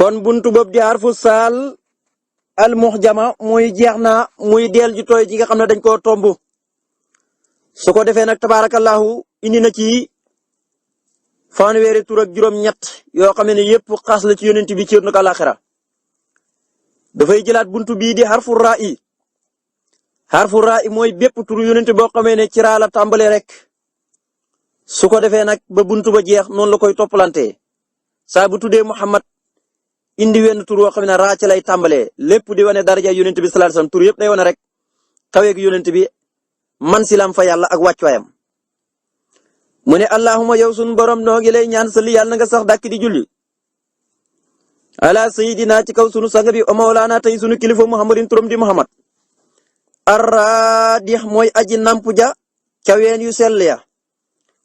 kon buntu boobu di harfu saal al muhjama muy jeex na muy del ju tooy ji nga xam ne dañ koo tomb su ko defee nag tabaarakallahu indi na ci fanweeri tur ak juróom-ñett yoo xam ne yëpp xaas la ci yonent bi ci nag alaxira dafay jëlaat buntu bii di harfu ra'i mooy bépp tur yonent boo xamee ne ci raa la tàmbalee rek su ko defee nag ba buntu ba jeex noonu la koy toppalantee saa bu tuddee Muhammad indi wenn tur woo xam ne raa ci lay tàmbalee lépp di wane daraja yonent bi sallallahu alayhi wasallam tur yëpp day wane rek kaweeg yonent bi man silam fa yàlla ak wàccuwaayam mu ne allahumma yow sunu borom noo ngi lay ñaan sali yàlla na nga sax dàkk di julli ala sayidina ci kaw sunu sang bi o mawlaana tey sunu kilifa muhammadin turam di muhammad arradix mooy aji nampu ja ca ween yu sell ya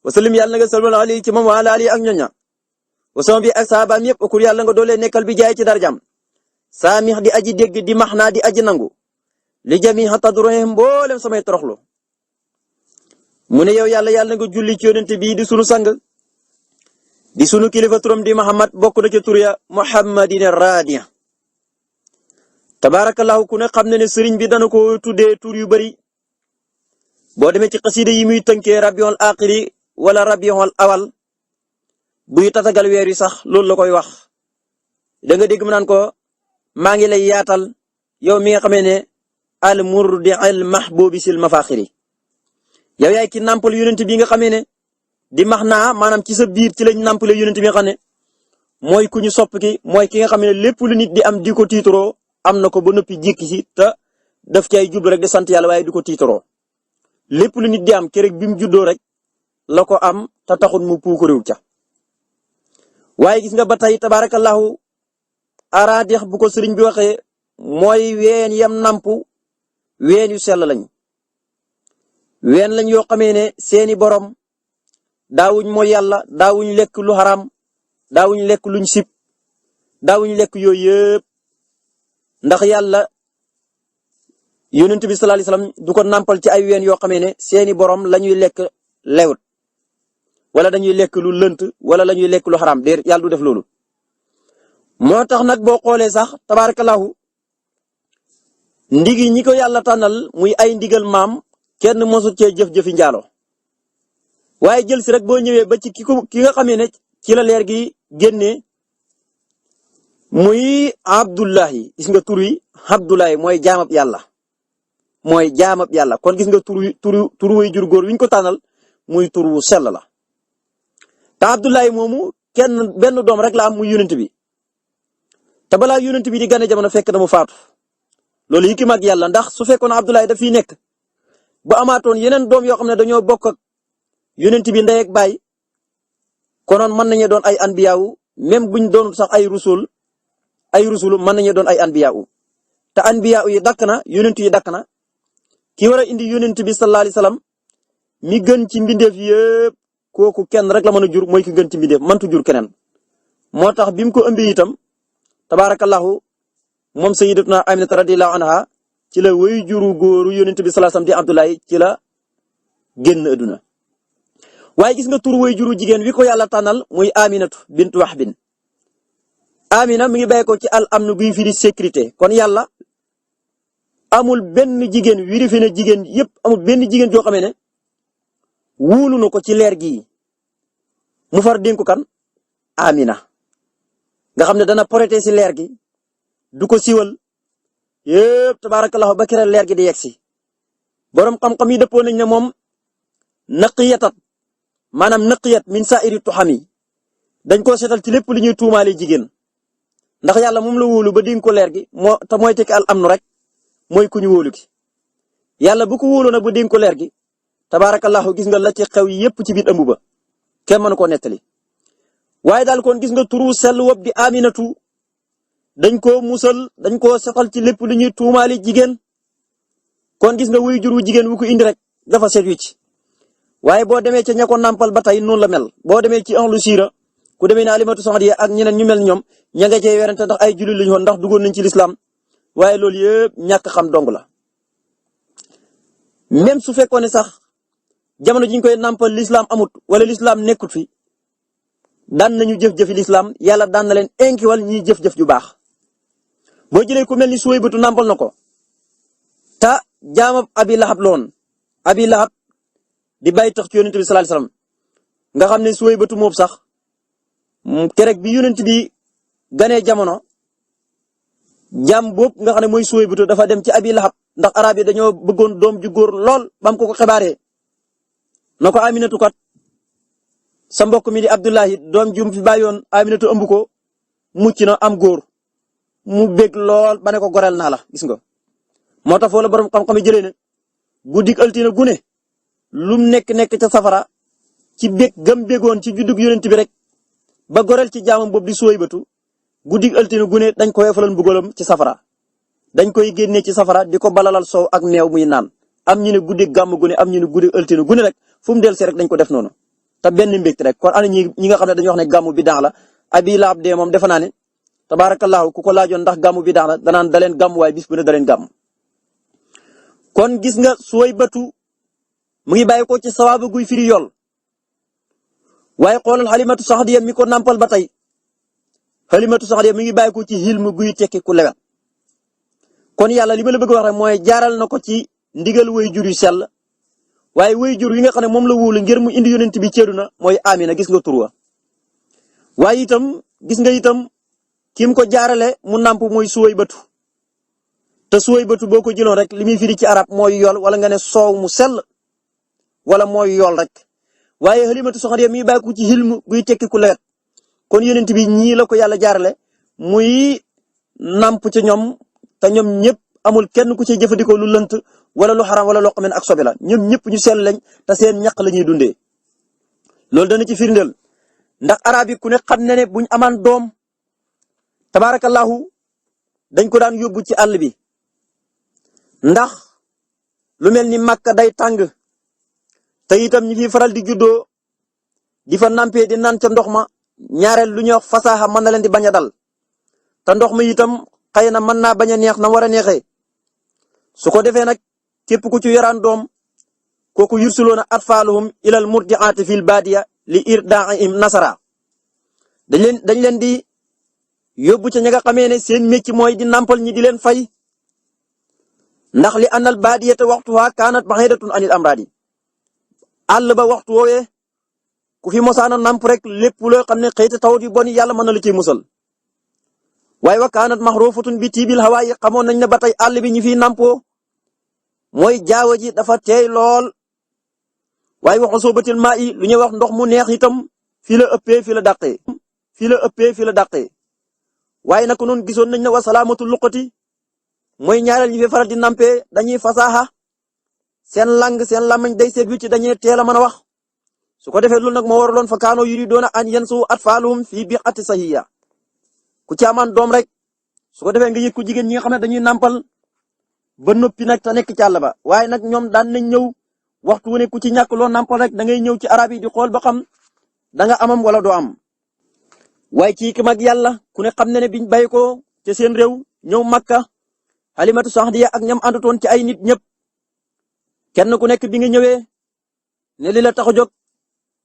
wasalim yàlla na nga salmal ali ci moom wa ala ali ak ñoña wasama bi ak saabaam yëpp okur yàlla nga doole nekkal bi jaay ci darjam saamix di aji dégg di maxnaa di aji nangu li jami tadruhim mboolem samay toroxlu mu ne yow yàlla na nga julli ci yonent bii di sunu sang di sunu kilifa turam di Muhammad bokk na ci tur ya Muhammadin radiya tabaarakallahu ku ne xam ne sëriñ bi dana ko tuddee tur yu bari boo demee ci xasida yi muy tënkee rabiul aaxiri wala rabiul awal buy tatagal weer yi sax loolu la koy wax da nga dégg mu naan ko maa ngi lay yaatal yow mi nga xamee ne al murdi al mahbubi sil mafaxiri yow yaay ki nampal yonent bi nga xamee ne di max naa maanaam ci sa biir ci lañ nampale yonent bi nga xam ne mooy ku ñu sopp ki mooy ki nga xam ne lépp lu nit di am di ko tiitaroo am na ko ba noppi jékki ci te daf cay jublu rek di sant yàlla waaye di ko tiitaroo lépp lu nit di am keroog bi mu juddoo rek la ko am te taxul mu puukareew ca waaye gis nga ba tey tabaarakallahu araadix bu ko sëriñ bi waxee mooy ween yam nampu ween yu sell lañ ween lañ yoo xamee ne seeni borom daawuñ mooy yàlla daawuñ lekk lu xaraam daawuñ lekk luñ sib daawuñ lekk yooyu yëpp ndax yàlla yonent bi sallallahu alayhi wasallam du ko nampal ci ay ween yoo xamee ne seeni borom lañuy lekk lewut wala dañuy lekk lu lënt wala lañuy lekk lu xaraam déer yàlla du def loolu moo tax nag boo xoolee sax tabaarakallahu ndigi ñi ko yàlla tànnal muy ay ndigal maam kenn mosut cee jëf-jëfi njaalo waaye jël si rek boo ñëwee ba ci ki nga xamee ne ci la leer gi génnee muy Abdullahi gis nga tur wi Abdullahi mooy jaamab yàlla kon gis nga tur way jur góor wi ñu ko tànnal muy tur wu sell la te Abdullahi moomu benn doom rek la am muy yonent bi te balaa yonent bi di gane jamono fekk na mu faatu loolu yi ki mag yàlla ndax su fekkoon Abdullahi daf fiy nekk ba amaatoon yeneen doom yoo xam ne dañoo bokk ak yonent bi ndey ak baay konoon mën nañu doon ay anbiyaawu même buñ doon sax ay rusul mën nañu doon ay anbiyaawu te anbiyaawu yi dakk na yonent yi dakk na ki war a indi yonent bi sallallahu alayhi wasallam mi gën ci mbindeef yëpp kooku kenn rek la mën a jur mooy ki gën ci mbindeef mëntu jur keneen moo tax bi mu ko ëmbi itam tabaarakallahu moom sayyidatuna Aminata radiyallahu anha ci la way juru góoru yonent bi sallallahu alayhi wasallam di Abdullahi ci la génn àdduna waaye gis nga tur way juru jigéen wi ko yàlla tànnal muy Aminatu bintu Wahbin Amina mi ngi bàyyi ko ci al amnu guy firi sécurité kon yàlla amul benn jigéen wiri fi ne jigéen yépp amul benn jigéen joo xamee ne wuulu na ko ci leer gii mu far dénku kan Amina nga xam ne dana porté ci leer gi du ko siwal yépp tabaarakallahu ba kere leer gi di yegsi borom xam-xam yi dëppoo nañ ne moom naqiyatat maanaam naqiyat min sa'iri tuhami dañ koo seetal ci lépp li ñuy tuumaale jigéen ndax yàlla moom la wóolu ba dénk ko leer gi te mooy tekki al amnu rek mooy ku ñu wóolu gi yàlla bu ko wóolu nag ba dénk ko leer gi tabaarakallahu gis nga la ci xew yépp ci biir ëmb ba kenn mënu koo nettali waaye daal kon gis nga turu sell wob di Aminatu dañ koo musal dañ koo setal ci lépp lu ñuy tuumaali jigéen kon gis nga wuy jur wu jigéen wu ko indi rek dafa set wicc waaye boo demee ca ña ko nampal ba tey noonu la mel boo demee ci ahlu siira ku demee ne Alimatu Saxdiya ak ñeneen ñu mel ñoom ña nga cee werante ndax ay jullit lañu woon ndax duggoon nañ ci lislaam waaye loolu yëpp ñàkk xam dong la même su fekkoon ne sax jamono ji ñu koy nampal lislaam amut wala lislaam nekkut fi daan nañu jëf-jëfi lislaam yàlla daan na leen inkiwal ñiy jëf-jëf ju baax boo jëlee ku mel ni Suwaybatu nàmpal na ko ta jaamab Abi Lahab loon Abi Lahab di bàyyi tax ci yonent bi sallallahu alayhi wasallam nga xam ne Suwaybatu moom sax kerek bi yonent bi ganee jamono jaam boobu nga xam ne mooy Suwaybatu dafa dem ci Abi Lahab ndax arab yi dañoo bëggoon doom ju góor lool bam ko xibaaree na ko Aminatu kat sa mbokk mi di Abdullahi doom jum fi bàyyoon Aminatu ëmb ko mucc na am góor mu bég lool ba ne ko goreel naa la gis nga moo tax foo la borom xam-xam yi jëlee ne guddik altine gune lum nekk ca safara ci bég gëm bégoon ci juddug yonent bi rek ba goreel ci jaamam boobu di Suwaybatu guddik altine gune dañ koy falal mbugalam ci safara dañ koy génnee ci safara di ko balalal soow ak meew muy naan am ñu ne guddik gàmm gune am ñu ne guddik altine gune rek fu mu del see rek dañ ko def noonu te benn mbégte rek kon ana ñi nga xam ne dañuy wax ne gàmmu bi daax la Abi Lahab de moom defe naa ne tabaarakallaahu ku ko laajoon ndax gàmmu bi daax la danaan da leen gàmm waaye bis bu ne da leen gàmm kon gis nga Suwaybatu mu ngi bàyyi ko ci sawaaba guy firi yool waaye xoolal Halimatu Saxdiya mi ko nampal ba tey Halimatu Saxdiya mi ngi bàyyi ko ci hilmu guy tekki ku lewet kon yàlla li ma la bëgg wax rek mooy jaaral na ko ci ndigal way jur yu sell waaye way jur yi nga xam ne moom la wóolu ngir mu indi yonent bi ceedu na mooy Amina gis nga tur wa waaye itam gis nga itam kim ko jaarale mu namp mooy Suwaybatu te Suwaybatu boo ko jëloon rek li muy firi ci arab mooy yool wala nga ne soow mu sell wala mooy yool rek waaye Halimatu Saxdiya mi bàyyi ko ci hilmu guy tekki ku lewet kon yonent bi ñii la ko yàlla jaarale muy namp ci ñoom te ñoom ñëpp amul kenn ku ci jëfandikoo lu lënt wala lu xaram wala loo xam ne ak sobe la ñoom ñëpp ñu sell lañ te seen ñaq la ñuy dundee loolu dana ci firndeel ndax arab yi ku ne xam na ne buñ amaan doom tabaarakallahu dañ ko daan yóbbu ci àll bi ndax lu mel ni Makka day tàng te itam ñi fi faral di juddoo di fa nampé di naan ca ndox ma ñaareel lu ñuy wax fasaaxa mën na leen di bañ a dal te ndox ma itam xëy na mën naa bañ a neex na war a neexee su ko defee nag képp ku ci yoraan doom kooku yursuloona atfaaluhum ilal murdiaati fil baadiya li irdaa'ihim nasara dañ leen di yóbbu ca ña nga xamee ne seen métier mooy di nampal ñi di leen fay ndax li annal baadiyata waxtuha kaanat ba'idatun anil amraadi àll ba waxtu woowee ku fi mosaana namp rek lépp loo xam ne xëyti tawat yu bon yàlla mën na la ciy musal waaye wa kaanat maxruufatun bi tiibil hawaayi xamoon nañ ne ba tey àll bi ñi fiy nampoo mooy jaawa ji dafa teey lool waaye waxu soobatil maa yi lu ñuy wax ndox mu neex itam fii la ëppee fii la dàqee waaye nag noonu gisoon nañ ne wa salaamatu luqati mooy ñaareel ñi fi faral di nampee dañuy fasaaxa seen seen lamañ day seet wi ci dañuy teel a mën a wax su ko defee loolu nag moo waraloon fa kaanoo yuridoona an yansu atfaaluhum fii bi'ati sahiya ku ci amaan doom rek su ko defee nga yëg ko jigéen ñi nga xam ne dañuy nampal ba noppi nag te nekk ci àll ba waaye nag ñoom daan nañ ñëw waxtu wu ne ku ci ñàkk loo nampal rek da ngay ñëw ci arab yi di xool ba xam da nga amam wala doo am. waaye ci ki mag yàlla ku ne xam ne ne biñ bàyyi ko ca seen réew ñëw Makka Halimatu Saxdiya ak ñam àndutoon ci ay nit ñëpp kenn ku nekk bi nga ñëwee ne li la tax a jóg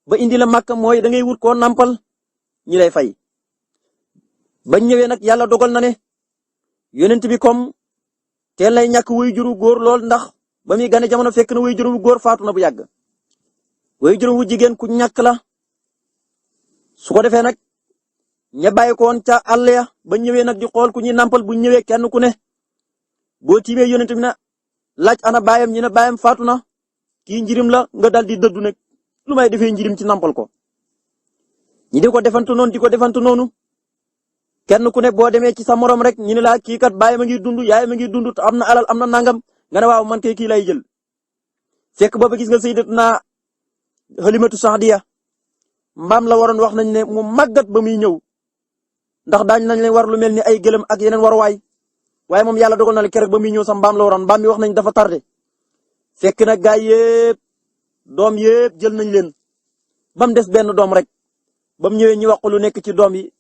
ba indi la Makka mooy da ngay wut koo nampal ñi lay fay. bañ ñëwee nag yàlla dogal na ne yonent bi comme teel lay ñàkk way juru góor lool ndax ba muy gane jamono fekk na way juru góor faatu na bu yàgg way juru wu jigéen ku ñàkk la su ko defee nag ña bàyyi ko woon ca àll ya ba ñëwee nag di xool ku ñuy nampal bu ñëwee kenn ku ne boo tiimee yonent bi na laaj ana baayam ñi ne baayam faatu na kii njirim la nga dal di dëddu nag lu may defee njirim ci nampal ko ñi di ko defantu noonu kenn ku ne boo demee ci sa morom rek ñu ne la kii kat baayam a ngi dund yaayam a ngi dund am na alal am na nangam nga ne waaw man kay kii lay jël fekk booba gis nga sayyidatuna Halimatu Saxdiya mbaam la waroon wax nañ ne mu màggat ba muy ñëw ndax daañ nañ leen war lu mel ni ay gëlëm ak yeneen waruwaay waaye moom yàlla dogal na le keroog ba muy ñëw sa mbaam la waroon mbaam mi wax nañ dafa tardé fekk na gaay yëpp doom yëpp jël nañ leen ba mu des benn doom rek ba mu ñëwee ñu wax lu nekk ci doom yi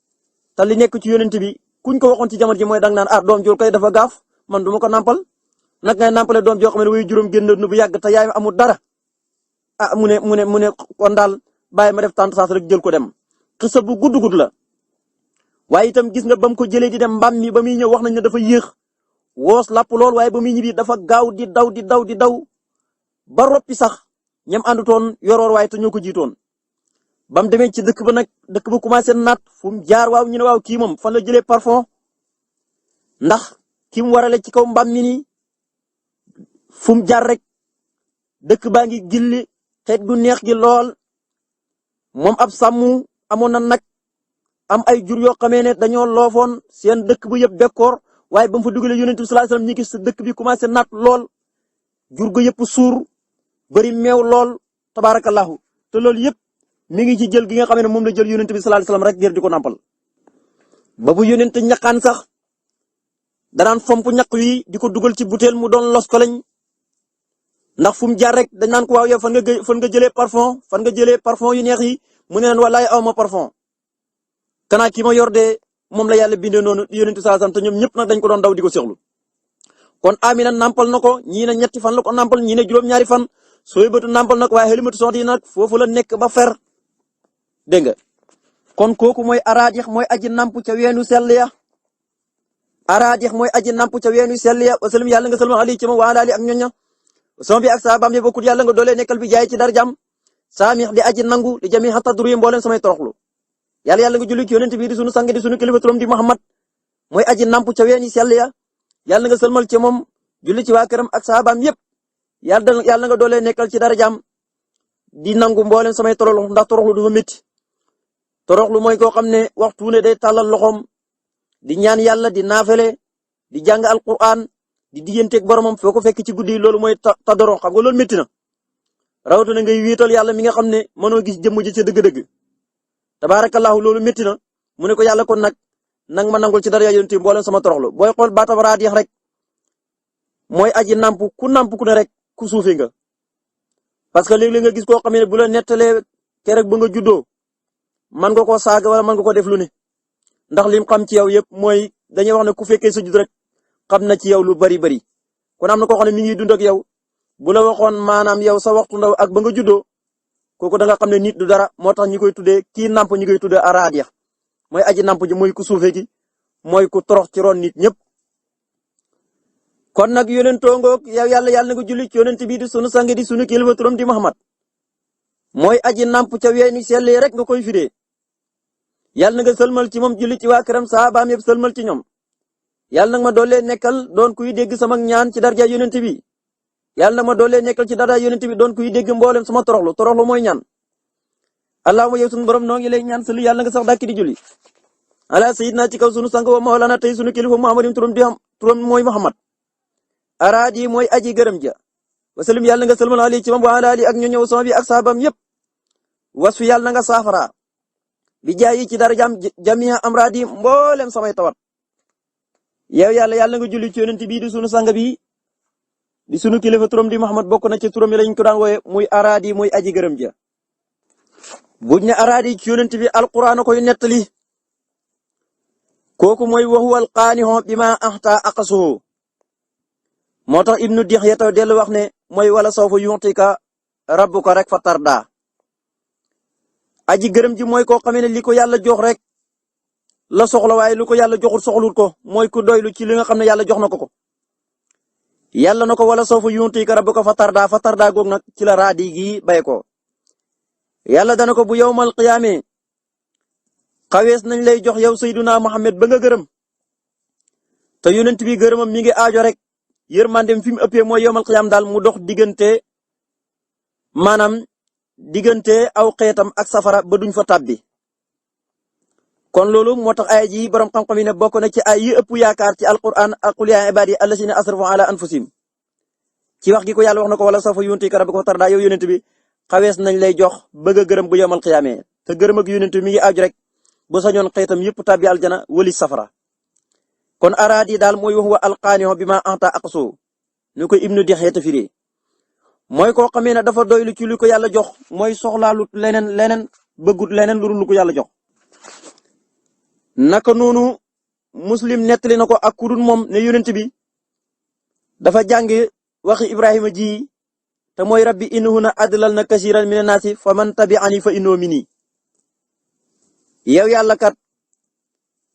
te li nekk ci yonent bi kuñ ko waxoon ci jamono ji mooy dang naan doom jur kay dafa gaaf man duma ko nampal nag ngay nampale doom joo xam ne way juróom génn nu bu yàgg te yaay amul dara mu ne kon daal bàyyi ma def tànt saas rek jël ko dem xisa bu gudd la waaye itam gis nga ba mu ko jëlee di dem mbaam mi ba muy ñëw wax nañ ne dafa yéex woos lapp lool waaye ba muy ñibbi dafa gaaw di daw ba roppi sax ñam àndutoon yoroor waaye te ñoo ko jiitoon ba mu demee ci dëkk ba nag dëkk ba commencé naat fu mu jaar waaw ñu ne waaw kii moom fan la jëlee parfum ndax ki mu warale ci kaw mbaam mi nii fu mu jaar rek dëkk baa ngi gilli xeet gu neex gi lool moom ab sàmm amoon na nag am ay jur yoo xamee ne dañoo loofoon seen dëkk bu yëpp bekkoor waaye ba mu fa dugalee yonent bi sallallahu alayhi wasallam ñi gis dëkk bi commencé naat lool jur ga yëpp suur bari meew lool tabaarakallahu te loolu yëpp mi ngi ci jël gi nga xam ne moom la jël yonent bi sallallahu alayhi wasallam rek ngir di ko nampal ba bu yonent ñaqaan sax danaan fomp ñaq wi di ko dugal ci butéel mu doon los ko lañ ndax fu mu jaar rek dañ naan ko waaw yow fan nga jëlee parfum yu neex yi mu ne leen wallaay aw ma parfum kanaa ki ma yor de moom la yàlla bindee noonu yonent sallallahu alayhi wasallam te ñoom ñëpp nag dañ ko doon daw di ko seexlu kon Amina nampal na ko ñii ne ñetti fan la ko nampal ñii ne juróom-ñaari fan Suwaybatu nampal na ko waaye Halimatu Saadiya nag foofu la nekk ba fer dégg nga kon kooku mooy araadix mooy aji namp ca weenu sell ya araadix mooy aji namp ca weenu sell ya wasallam yàlla nga salma ali ci ma waala ali ak ñoña sama bi ak saabaam yi bokkut yàlla nga doolee nekkal bi jaay ci darjam saamix di aji nangu di jami xata duru yi mbooleen samay toroxlu yàlla nga julli ci yonent bi di sunu sang di sunu kilifa turam di Muhammad mooy aji namp ca weeni sell ya yàlla nga sëlmal ci moom julli ci waa këram ak saabaam yépp yàlla nga doolee nekkal ci darajam di nangu mbooleen samay toroxlu ndax toroxlu dafa métti toroxlu mooy koo xam ne waxtu ne day tàllal loxoom di ñaan yàlla di naafele di jàng alquran di digganteeg boromam foo ko fekk ci guddi loolu mooy tadoro xam nga loolu métti na rawatina ngay wéetal yàlla mi nga xam ne mënoo gis jëmm ji ca dëgg-dëgg tabaarakallahu loolu métti na mu ne ko yàlla kon nang ma nangul ci dara yonent mboolem sama toroxlu booy xool baatam raadix rek mooy aji namp ku ne rek ku suufi nga parce que léeg-léeg nga gis koo xam ne bu la nettalee keroog ba nga juddoo man nga koo saaga wala man nga ko def lu ne ndax lim xam ci yow yëpp mooy dañuy wax ne ku fekkee sa judd rek xam na ci yow lu bari kon am na koo xam ne mi ngi dund ak yow bu la waxoon maanaam yow sa waxtu ndaw ak ba nga juddoo kooku da nga xam ne nit du dara moo tax ñi koy tuddee kii namp ñi koy tuddee araadix mooy aji namp ji mooy ku suufee gi mooy ku torox ci ron nit ñëpp. kon nag yonentoo ngoog yow yàlla nga julli ci yonent bi di sunu sang di sunu kilifa turam di Muhammad mooy aji namp ca weeni sellee rek nga koy firee yàlla nga sëlmal ci moom julli ci waa këram saabaam yëpp sëlmal ci ñoom yàlla nag ma doolee nekkal doon kuy dégg sama ñaan ci darja yonent bi yàlla nag ma doolee nekkal ci darja yonent bi doon kuy dégg mboolem sama toroxlu mooy ñaan allahumma yow sunu borom noo ngi lay ñaan sëli yàlla nga sax dàkk di julli ala sayyidina ci kaw sunu sang wa mawlana tey sunu kilifa muhammadin turam mooy Muhammad araadi mooy aji gërëm ja wasalim yàlla nga sëlmal ali ci moom wa ala ali ak ñu ñëw sama bi ak sahabam yëpp wasfi yàlla nga saafara bi jaayi ci darajaam jami'a amradi mboolem samay tawat yow yàlla nga julli ci yonent bi di sunu sang bi di sunu kilifa turam di Muhammad bokk na ci turam yi lañ ko daan wooye muy araadi muy aji gërëm ja buñ ne araadi ci yonent bi alquran koy nettali kooku mooy wa huwa alqaanihu bima ahta aqsuhu moo tax ibnu Dihya dellu wax ne mooy wala sawfa yu'tika rabbuka rek fa tarda aji gërëm ji mooy koo xamee ne li ko yàlla jox rek la soxla waaye lu ko yàlla joxul soxlul ko mooy ku doylu ci li nga xam ne yàlla jox na ko yàlla na ko wala sawfa yu'tika rabbuka fa tarda goog nag ci la raadi gi bay ko yàlla dana ko bu yawmal qiyaame xawees nañ lay jox yow sayyiduna Muhammad ba nga gërëm te yonent bi gërëmam mi ngi aajo rek yërmandem fi mu ëppee mooy yawmal qiyaam daal mu dox diggante aw xeetam ak safara ba duñ fa tàbbi kon loolu moo tax ay ji borom xam-xam yi ne bokk na ci ay yi ëpp yaakaar ci alquran ak qul yaa ibaadi allazina asrafu ala anfusihim ci wax gi ko yàlla wax na ko wala sawfa yu'tika rabbuka fatardaa yow yonent bi xawees nañ lay jox bëgg a gërëm bu yawmal qiyaamee te gërëm ak yonent bi mi ngi aju rek bu sañoon xeetam yëpp tàbbi aljana wali safara kon araadi daal mooy wax wa alqaanihu bima a'ta aqsu ñu koy ibnu Dihya firee mooy koo xamee ne dafa doylu ci lu ko yàlla jox mooy soxlaalut leneen bëggut leneen lu ko yàlla jox. naka noonu muslim nettali na ko ak ku dul moom ne yonent bi dafa jàng waxi Ibrahima ji te mooy rabbi innahunna adlalna kasiran mina naasi faman tabi'ani fa innahu minni yow yàlla kat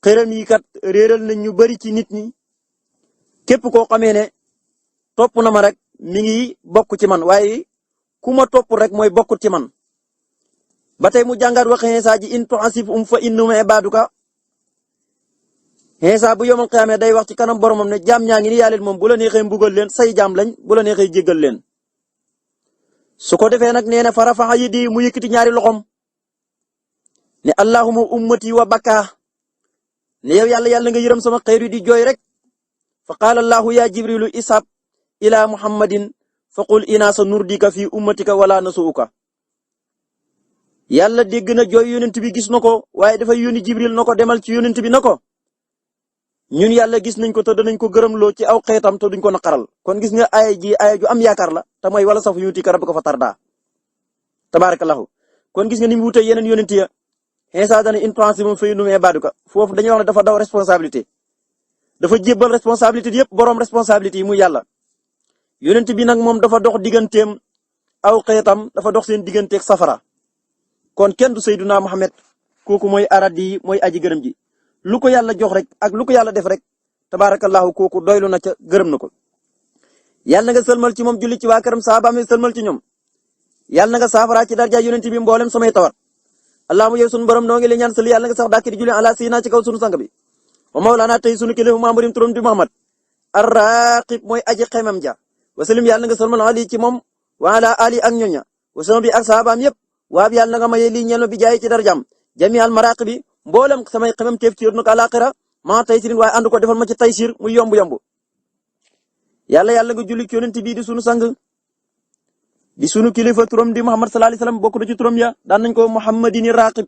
xërëm yi kat réeral nañ ñu bari ci nit ñi képp koo xamee ne topp na ma rek mi ngi bokk ci man waaye ku ma topp rek mooy bokkut ci man. ba tey mu jàngaat wax Iisaa ji in tu'azzibhum fa innahum ibaaduka. Iisaa bu yomal qiyaama day wax ci kanam boromam ne jaam ñaa ngi ni yàlla moom bu la neexee mbugal leen say jaam lañ bu la neexee jéggal leen. su ko defee nag nee na fa rafa'a yadayhi mu yëkkati ñaari loxom ne allahumma ummati wa baka ne yow yàlla nga yërëm sama xeer yi di jooy rek. fa qaala allahu ya jibrilu ishab ila muhammadin fa qul inaa sa nurdika fi ummatika wala nasuuka. yàlla dégg na jooy yonent bi gis na ko waaye dafay yónni jibril na ko demal ci yonent bi na ko ñun yàlla gis nañ ko te danañ ko gërëmloo ci aw xeetam te duñ ko naqaral. kon gis nga aaya ji aaya ju am yaakaar la te mooy wala safu yuutika rabbuka fa tardaa tabaarakallahu. kon gis nga ni mu wutee yeneen yonent ya Iisaa dana in tu'azzibhum fa innahum ibaaduka foofu dañuy wax ne dafa daw responsabilité dafa jébbal responsabilité yëpp borom responsabilité yi muy yàlla. yonent bi nag moom dafa dox digganteem aw xeetam dafa dox seen digganteeg safara. kon kenn du Seydina Muhammad kooku mooy aradi mooy aji gërëm ji lu ko yàlla jox rek ak lu ko yàlla def rek tabaarakallahu kooku doylu na ca gërëm na ko. yàlla na nga sëlmal ci moom julli ci waa këram saabaam yi sëlmal ci ñoom. yàlla na nga saafara ci darja yonent bi mboolem samay tawat. allahumma yow sunu borom noo ngi lay ñaan sëli yàlla nga sax dàkk di julli ala sayyidina ci kaw sunu sang bi. wa mawlana tey sunu kilifa Muhammadin turam di Muhammad. ar-raqib mooy aji xemam ja. wa salim yàlla na nga sëlmal ali ci moom wa ala ali ak ñoña wa sama bi ak saabaam yëpp. waab yàlla na nga maye lii ñeel bi jaay ci darajam jami al maraqibi mboolem samay xemam teef ci yor nag alaxira ma taysirin waaye ànd ko defal ma ci taysir muy yomb yàlla nga julli ci yonent bi di sunu sang di sunu kilifa turam di Muhammad sallallahu alayhi wasallam bokk na ci turam ya daan nañ ko Muhammadini raqib.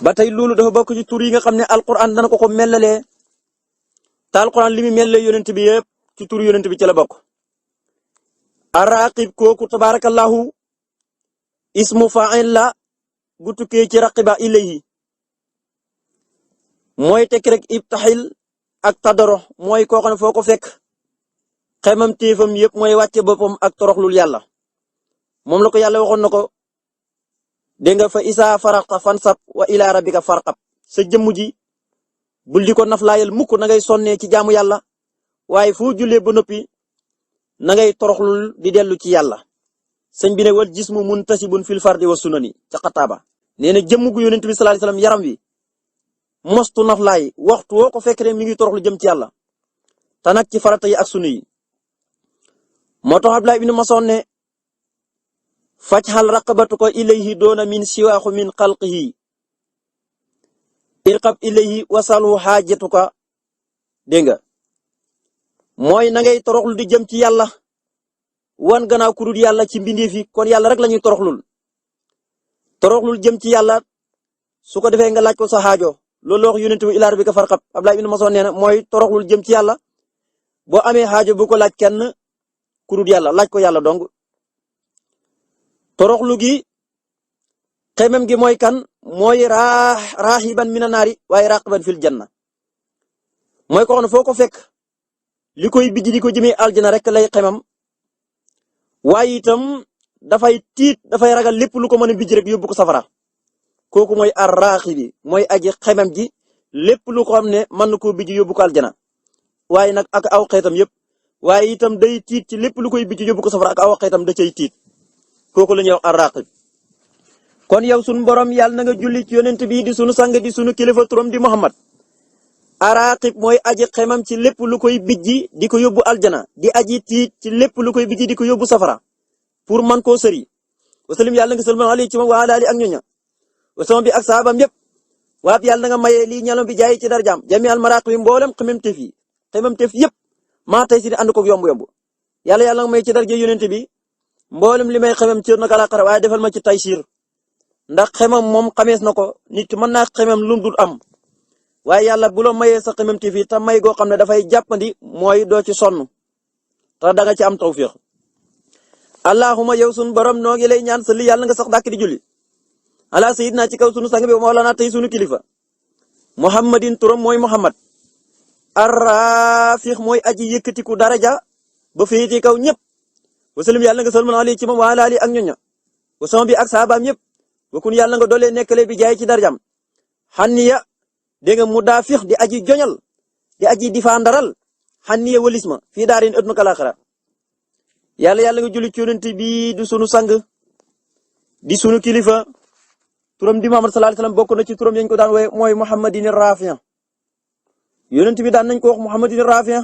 ba tey loolu dafa bokk ci tur yi nga xam ne alquran dana ko melalee te alquran li mu melalee yonent bi yëpp ci tur yonent bi ci la bokk. ar-raqib kooku tabarakallahu ismu fa'il la gu tukkee ci raqiba ilayhi mooy tekk rek ibtaxil ak tadaro mooy koo xam ne foo ko fekk xemam téefam yëpp mooy wàcce boppam ak toroxlul yàlla. moom la ko yàlla waxoon na ko dégg nga fa isa faraqta fansab wa ila rabbika farqab sa jëmm ji bul di ko naflaayal mukk na ngay sonnee ci jaamu yàlla waaye foo jullee ba noppi na ngay toroxlul di dellu ci yàlla. sëñ bi ne wal jismu muntasibun fil fardi wa sunani ca xataaba nee na jëmm gu yonent bi sallallahu alayhi wasallam yaram wi mostu naflaay waxtu woo ko fekk rek mi ngi toroxlu jëm ci yàlla te nag ci farata yi ak sunu yi. moo tax Abdullah ibn Mas'ud ne fajhal raqabatuka ilayhi doona min siwaaxu min xalqihi irqab ilayhi wasalhu xaajatuka dégg nga mooy na ngay toroxlu di jëm ci yàlla wan gannaaw ku dul yàlla ci mbindeef yi kon yàlla rek la ñuy toroxlul jëm ci yàlla su ko defee nga laaj ko sa xaajo loolu la wax yonent bi ila rabbika farqab Abdullah ibn Mas'ud nee na mooy toroxlul jëm ci yàlla boo amee xaajo bu ko laaj kenn ku dul yàlla laaj ko yàlla dong. toroxlu gi xemem gi mooy kan mooy raaxiban mina naari waaye raqiban fil janna mooy ko xam ne foo ko fekk li koy bijji di ko jëmee aljana rek lay xemam waaye itam dafay tiit dafay ragal lépp lu ko mën a bijji rek yóbbu ko safara kooku mooy ar-raaxibi mooy aji xemem ji lépp lu ko xam ne mën na koo bijji yóbbu ko aljana waaye nag ak aw xeetam yëpp waaye itam day tiit ci lépp lu koy bijji yóbbu ko safara ak aw xeetam da cay tiit. kooku la ñuy wax ar-raqib kon yow sunu borom yàlla na nga julli ci yonent bi di sunu sang di sunu kilifa turam di Muhammad. ar-raqib mooy aji xemam ci lépp lu koy bijji di ko yóbbu aljana di aji tiit ci lépp lu koy bijji di ko yóbbu safara pour man koo sëri. wasalim yàlla nga sëlmal alayhi ci moom wa ala ali ak ñoña wasama bi ak saabam yëpp waab yàlla na nga mayee lii ñalom bi jaay ci darjaam jami al maraqib yi mboolem xemam teef yëpp maa tey si di ànd koog yomb yàlla nga may ci darja yonent bi mboolem li may xemam ci nag àllaaxira waaye defal ma ci taysiir ndax xemam moom xamees na ko nit mën naa xemam lu dul am waaye yàlla bu la mayee sa xemam te fii te may goo xam ne dafay jàppandi mooy doo ci sonn te da nga ci am tawfiix. allahumma yow sunu borom noo ngi lay ñaan sa li yàlla nga sax dàkk di julli ala sayyidina ci kaw sunu sang bi mawlana tey sunu kilifa muhammadin turam mooy muhammad ar-rafiq mooy aji yëkkatiku daraja ba féete kaw ñëpp. wasalim yàlla nga salman ali ci moom wa ala ali ak ñoña wasama bi ak saabaam yëpp wakun yàlla nga doolee nekkale bi jaay ci darjam xanniya dégg nga mu daafix di aji joñal di aji difaandaral xanniya walis ma fii daarin ëdduna kalaaxira yàlla nga julli ci yonent bi di sunu sang di sunu kilifa turam di Muhammad sallallahu alayhi wasallam bokk na ci turam yañ ko daan wooye mooy Muhammadin Rafi'a yonent bi daan nañ ko wax Muhammadin Rafi'a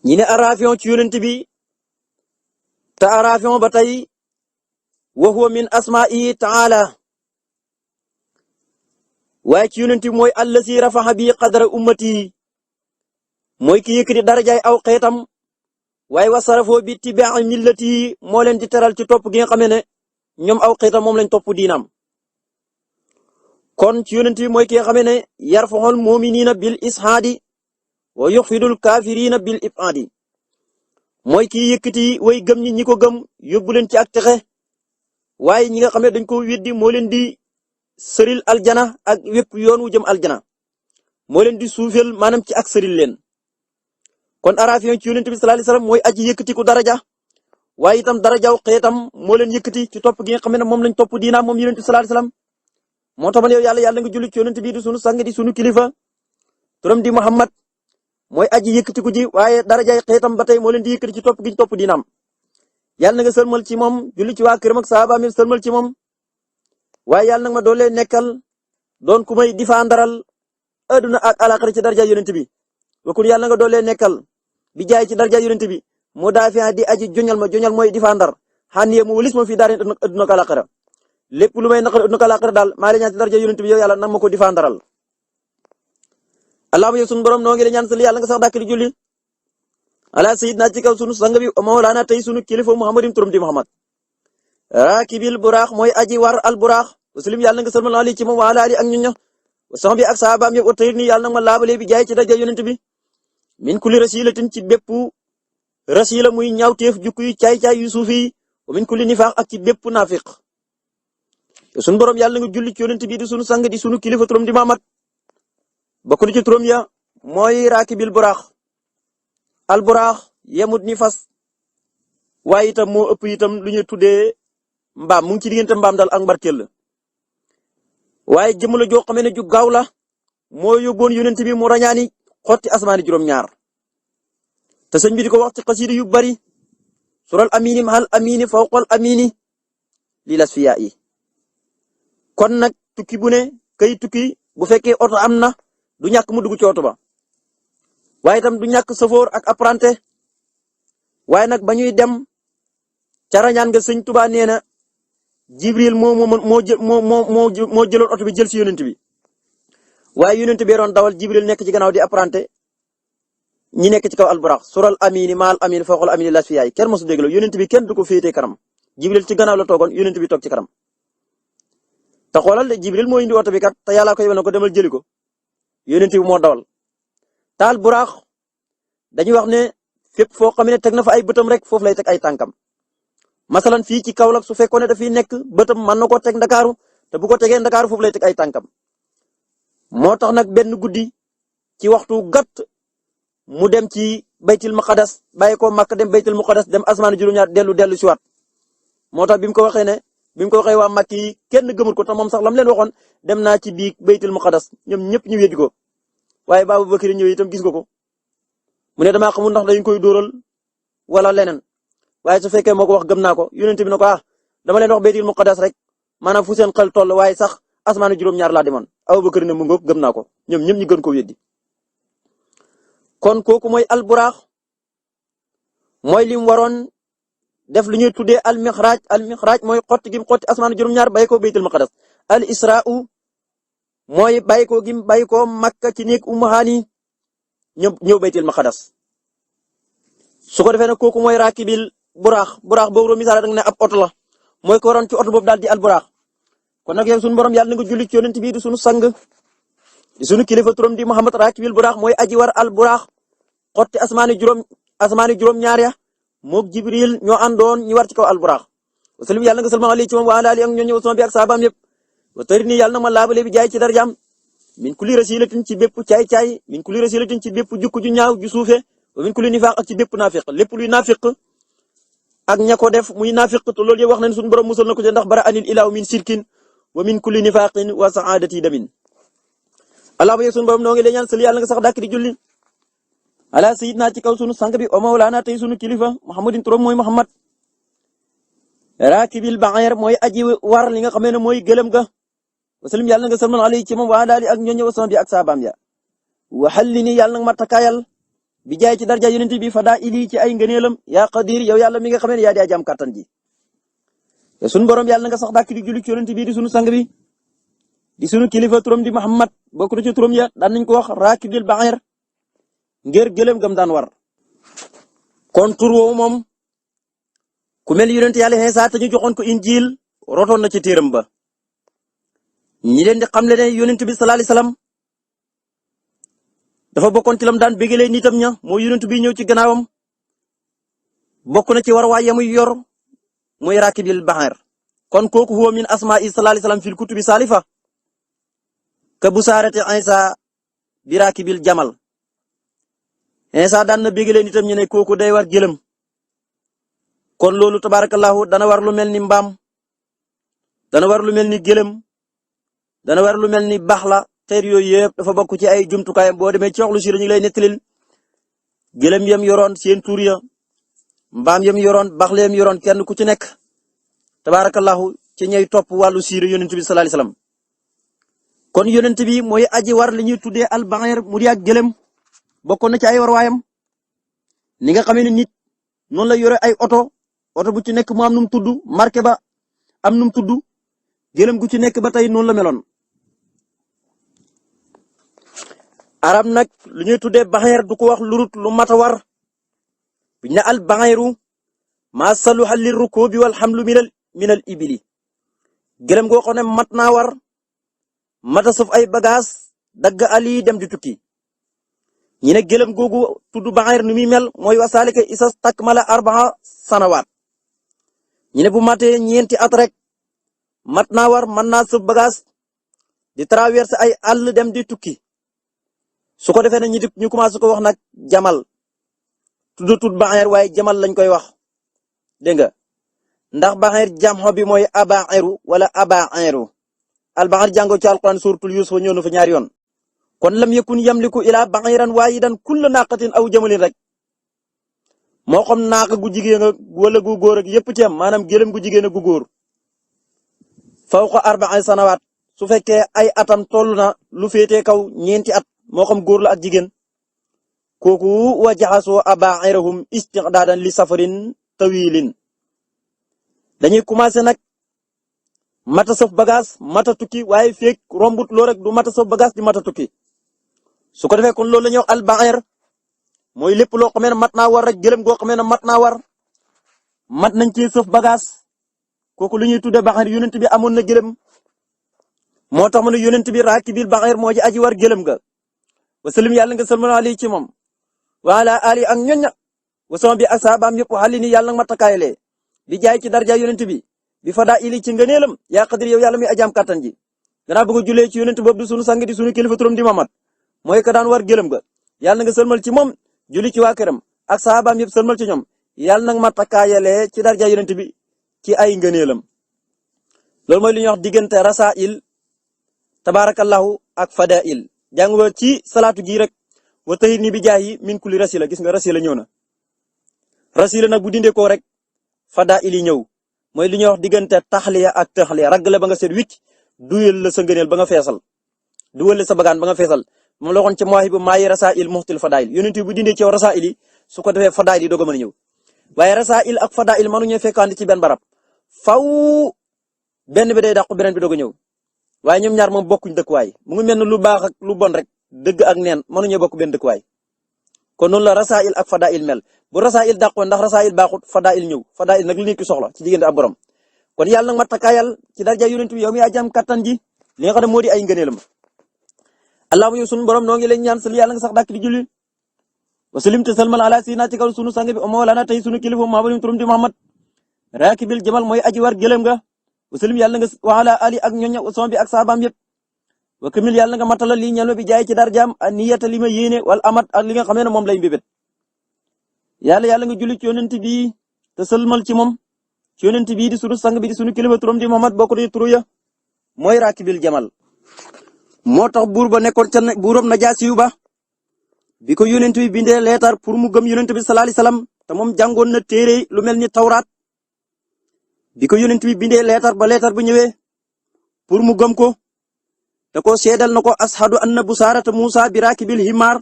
ñi ne Rafi'a ci yonent bi te Rafi'a ba tey wa huwa min asma'ihi ta'ala waaye ci yonent bi mooy allasi rafa'a bi qadra ummati mooy ki yëkkati darajaay aw xeetam waaye wasarafoo bi tiba'i millati moo leen di teral ci topp gi nga xam ne ñoom aw xeetam moom lañ topp diinam kon ci yonent bi mooy ki nga xam ne yarfa'ul mu'minina bil ishaadi wa yuxfidul kaafirina bil ib'aadi mooy ki yëkkati way gëm ñi ko gëm yóbbu leen ci ak texe waaye ñi nga xam ne dañ ko weddi moo leen di sëril aljana ak wépp yoon wu jëm aljana moo leen di suufeel maanaam ci ak sëril leen kon arafiyon ci yonent bi sallallahu alayhi wasallam mooy aji yëkkati ku daraja waaye itam darajaw xeetam moo leen yëkkati ci topp gi nga xam ne moom lañ topp diinaam moom yonent bi sallallahu alayhi wasallam moo tax man yow yàlla nga julli ci yonent bi di sunu sang di sunu kilifa turam di Muhammad mooy aji yëkkati ku ji waaye darajaay xeetam ba tey moo leen di yëkkati ci topp gi ñu topp diinaam yàlla na nga sëlmal ci moom julli ci waa këram ak sahaaba mi sëlmal ci moom waaye yàlla nag ma doole nekkal doon ku may difaandaral aduna ak alaxira ci daraja yonent bi wakun yàlla nga doole nekkal bi jaay ci daraja yonent bi mu daafi di aji joñal mooy difaandar xànniye mu walis ma fii daarin aduna ak alaxira lépp lu may naqar aduna ak alaxira daal maa ngi ñaan ci daraja yonent bi yow yàlla nag ma ko difaandaral allahumma yow sunu borom noo ngi lay ñaan sal yàlla nga sax dàkk di julli ala sayyidina ci kaw sunu sang bi mawlaana tey sunu kilifa muhammadin turam di muhammad raakibil buraax mooy aji war al buraax waslim yàlla nga sëlmal ali ci moom wa ala ali ak ñun ña sax bi ak saabaam yëpp otayir ni yàlla nag ma laabale bi jaay ci daraja yonent bi min kulli rasilatin ci bépp rasila muy ñaawteef jukku yu caay-caay yu suufi wa min kulli nifaax ak ci bépp naafiq sunu borom yàlla nga julli ci yonent bi di sunu sang di sunu kilifa turam di muhammad bokk na ci turam ya mooy raakibil buraax al buraax yemut ni fas waaye itam moo ëpp itam lu ñu tuddee mbaam mu ngi ci diggante mbaam daal ak mbarkel waaye jëmm la joo xam ne ju gaaw la moo yóbboon yonent bi mu rañaani xotti asmaani juróom-ñaar te sëñ bi di ko wax ci xasida yu bari sural amini mahal amini fawqal amini li lasfiya yi kon nag tukki bu ne kay tukki bu fekkee oto am na du ñàkk mu dugg ci oto ba waaye itam du ñàkk safoor ak apprenti waaye nag ba ñuy dem ca rañaan nga sëñ Tuubaa nee na Jibril moo jëloon oto bi jël si yonent bi waaye yonent bi doon dawal Jibril nekk ci gannaaw di apprenti ñi nekk ci kaw alburax sural amini maal amini fawqal amini las fiyaay kenn mosu dégg la yonent bi kenn du ko féetee kanam Jibril ci gannaaw la toogoon yonent bi toog ci kanam te xoolal de Jibril moo indi oto bi kat te yàlla ko yebal na ko demal jëli ko yonent bi moo dawal taal buraax dañuy wax ne fépp foo xam ne teg na fa ay bëtam rek foofu lay teg ay tànkam masalan fii ci Kaolack su fekkoon ne dafiy nekk bëtam mën na koo teg Ndakaaru te bu ko tegee Ndakaaru foofu lay teg ay tànkam moo tax nag benn guddi ci waxtu gàtt mu dem ci baytil maqadas bàyyi ko Makka dem baytil maqadas dem asmaan juróom-ñaar dellu si waat moo tax bi mu ko waxee waa Makka yi kenn gëmul ko te moom sax lam leen waxoon dem naa ci biir baytil maqadas ñoom ñëpp ñu weddi ko waaye Baabu Bakri ñëw itam gis nga ko mu ne damaa xamul ndax dañ koy dóoral wala leneen waaye su fekkee moo ko wax gëm naa ko yonent bi ne ko dama leen wax baytil muqaddas rek maanaam fu seen xel toll waaye sax asmaanu juróom-ñaar laa demoon Abubakar ne mu ngoog gëm naa ko ñoom ñëpp ñu gën ko weddi kon kooku mooy alburaax mooy lim waroon def lu ñuy tuddee almixraaj mooy xotti gim xotti asmaanu juróom-ñaar bàyyi ko baytil muqaddas al israa'u mooy bàyyi ko gim bàyyi ko Makka ci néeg Ummu Haani ñëw baytil maqdis su ko defee nag kooku mooy raakibil buraax boobu misaal da nga ne ab oto la mooy ko waroon ci oto boobu daal di al buraax kon nag yow sunu borom yàlla na nga julli ci yonent bi di sunu sang di sunu kilifa turam di Muhammad raakibil buraax mooy aji war al buraax xotti asmaani juróom-ñaar ya moog Jibril ñoo àndoon ñu war ci kaw al buraax wasallim yàlla nga salma alayhi ci moom wa ala alihi ak ñooñu sama bi ak saabaam yëpp wa tarini yàlla na ma laabale bi jaay ci darajaam min kulli rasilatin ci bépp caay-caay min kulli rasilatin ci bépp jukku ju ñaaw ju suufe wa min kulli nifaaq ak ci bépp naafiq lépp luy naafiq ak ña ko def muy naafiq te loolu yëpp wax nañ suñu borom musal na ko ci ndax bara anil ilaahu min sirkin wa min kulli nifaaqin wa saadati damin allahumma yow sunu borom noo ngi lay ñaan sëli yàlla nga sax dàkk di julli ala sayyidina ci kaw sunu sang bi o mawlaana tey sunu kilifa muhammadin turam mooy muhammad raakibil ba'ir mooy aji war li nga xamee ne mooy gëlëm ga wasalim yàlla nga salmal alayhi ci moom waa daali ak ñooñu wasama bi ak saabaam ya waxal li ni yàlla nga ma takkaayal bi jaay ci darja yonent bi fa daa ili ci ay ngëneelam yaa qadir yow yàlla mi nga xamee ne yaa di aji am kattan ji te sunu borom yàlla nga sax dàkk di julli ci yonent bi di sunu sang bi di sunu kilifa turam di muhammad bokk na ci turam ya daan nañ ko wax raakibil ba'ir ngir gëlëm gam daan war kon tur woowu moom ku mel yonent yàlla Iisaa te ñu joxoon ko injiil rotoon na ci téeram ba ñi leen di xamle ne yonent bi sallallahu alayhi wasallam dafa bokkoon ci lam daan bégalee nitam ña moo yonent bi ñëw ci gannaawam bokk na ci war waay yamuy yor muy raakibil ba'ir kon kooku huwa min asmaa'i sallallahu alayhi wasallam fil kutubi saalifa ka busaarati Iisaa bi raakibil jamal Iisaa daan na bégalee nitam ñu ne kooku day war gëlëm kon loolu tabarakallahu dana war lu mel ni mbaam dana war lu mel ni gëlëm dana war lu mel ni baxla xeet yooyu yëpp dafa bokk ci ay jumtukaayam boo demee ci waxlu si ñu ngi lay nettalil gëlëm yam yoroon seen tur ya mbaam yam yoroon baxla yam yoroon kenn ku ci nekk tabarakallahu ci ñay topp wàllu siira yonent bi sallallahu alayhi wasallam kon yonent bi mooy aji war li ñuy tuddee al ba'ir mu di ak gëlëm bokkoon na ci ay war waayam ni nga xamee ne nit noonu la yore ay oto bu ci nekk mu am nu mu tudd marqué ba am nu mu tudd gëlëm gu ci nekk ba tey noonu la meloon. arab nag lu ñuy tuddee ba'ir du ko wax lurut lu mat a war biñ ne al ba'iru ma saluha lir rukubi wal hamlu minal ibili gëlëm goo xam ne mat naa war mata sëf ay bagage dagg ali dem di tukki ñi ne gëlëm googu tudd ba'ir nu muy mel mooy wasaalika isas takmala arbaa sanawaat ñi ne bu matee ñeenti at rek mat naa war mën naa sëf bagage di traverser ay àll dem di tukki su ko defee ne ñu commencé ko wax nag jamal tudd ba'ir waaye jamal lañ koy wax dégg nga ndax ba'ir jamxo bi mooy aba'iru wala aba'iru al ba'ir jàngoo ci alquran suratul yusuf ñëw na fa ñaari yoon kon lam yakun yamliku ila ba'iran waahidan kullu naqatin aw jamalin rek moo xam naaqa gu jigéen ak wala gu góor ak yëpp ci am maanaam gëlëm gu jigéen ak gu góor fawqa arba'i sanawaat su fekkee ay atam toll na lu féetee kaw ñeenti at moo xam góor la ak jigéen kooku wa jaxasoo aba'irahum isti'dadan li safarin tawilin dañuy commencé nag mata saf bagage mata tukki waaye feek rombut loo rek du mata saf bagage di mata tukki su ko defee kon loolu la ñuy wax al ba'ir mooy lépp loo xamee ne mat naa war rek gëlëm goo xamee ne mat naa war mat nañ ci saf bagage kooku lu ñuy tuddee ba'ir yonent bi amoon na gëlëm moo tax mu ne yonent bi raakibil ba'ir moo ci aji war gëlëm ga wasallim yàlla nga salmal alayhi ci moom wa ala ali ak ñoña wasama bi ak saabaam yëpp xali ni yàlla nga ma takaayalee di jaay ci darja yonent bi bi fa daa ili ci ngëneelam yaa qadir yow yàlla mi ajaam kattan ji gannaaw bëgg a jullee ci yonent boobu di sunu sang di sunu kilifa turam di Muhammad mooy ka daan war gëlëm ga yàlla nga sëlmal ci moom julli ci waa këram ak saabaam yëpp sëlmal ci ñoom yàlla nag ma takaayalee ci darja yonent bi ci ay ngëneelam loolu mooy li ñuy wax diggante rasail tabarakallahu ak fadail jàng nga ci salaatu gi rek wa tahir ni bi jaayi min kulli rasila gis nga rasila ñëw na rasila nag bu dindee ko rek fadail yi ñëw mooy li ñuy wax diggante taxliya ak taxliya raggale ba nga seet wicc duyal la sa ngëneel ba nga feesal duwal la sa bagaan ba nga feesal moom la waxoon ci mawaahibu maayi rasail muxtil fadail yonent bu dindee ci rasail yi su ko defee fadail yi doog a mën a ñëw waaye rasail ak fadail mënuñu fekkaandi ci benn barab faw benn bi day dàqu beneen bi doog a ñëw waaye ñoom ñaar moom bokkuñ dëkkuwaay mu ngi mel ne lu baax ak lu bon rek dëgg ak neen mënuñu bokk benn dëkkuwaay kon noonu la rasail ak fadail mel bu rasail dàqoon ndax rasail baaxut fadail ñëw fadail nag li nit ki soxla ci diggante ak borom kon yàlla nag ma takkaayal ci darja yonent bi yow mi ajam kattan ji li nga xam ne moo di ay ngëneelam allahumma yow sunu borom noo ngi leen ñaan sal yàlla nga sax dàkk di julli wa salim te salmal ala sayyidina ci kaw sunu sang bi mawlana tey sunu kilifa Muhammad turum di Muhammad raakibil jamal mooy aji war gëlëm nga wa salim yàlla nga wa ala ali ak ñoña usman bi ak saabaam yëpp wa kamil yàlla nga matala lii ñaan bi jaay ci darjaam a niyata li ma yéene wal amat ak li nga xamee ne moom lay mbébét yàlla nga julli ci yonent bi te salmal ci moom ci yonent bi di sunu sang bi di sunu kilifa turam di Muhammad bokk di turu ya mooy raakibil jamal moo tax buur ba nekkoon ca buuram Najaasi yu ba bi ko yonent bi bindee leetar pour mu gëm yonent bi sallallahu alayhi wasallam te moom jàngoon na téere lu mel ni tawraat bi ko yonent bi bindee leetar ba leetar bu ñëwee pour mu gëm ko da ko seedal na ko ashadu anna busaarata Musa bi raakibil himaar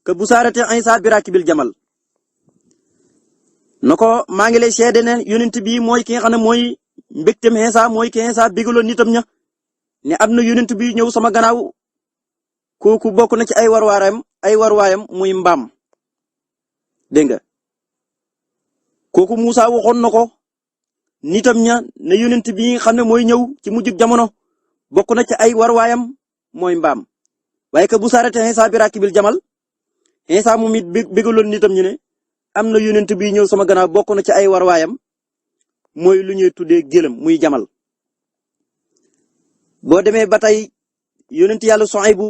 ka busaarata Isa bi raakibil jamal na ko maa ngi lay seede ne yonent bi mooy ki nga xam ne mooy mbégtem Isa mooy ki Isa bigaloon nitam ña ne am na yonent bi ñëw sama gannaaw kooku bokk na ci ay warwaayam muy mbaam dégg nga kooku Musa waxoon na ko nitam ña ne yonent bi nga xam ne mooy ñëw ci mujjug jamono bokk na ci ay warwaayam mooy mbaam waaye que bu saarate Isa bi raakibil jamal Isa moom it bégaloon nitam ñu ne am na yonent bi ñëw sama gannaaw bokk na ci ay warwaayam mooy lu ñuy tuddee gëlëm muy jamal. boo demee ba tey yonent yàlla Suaybu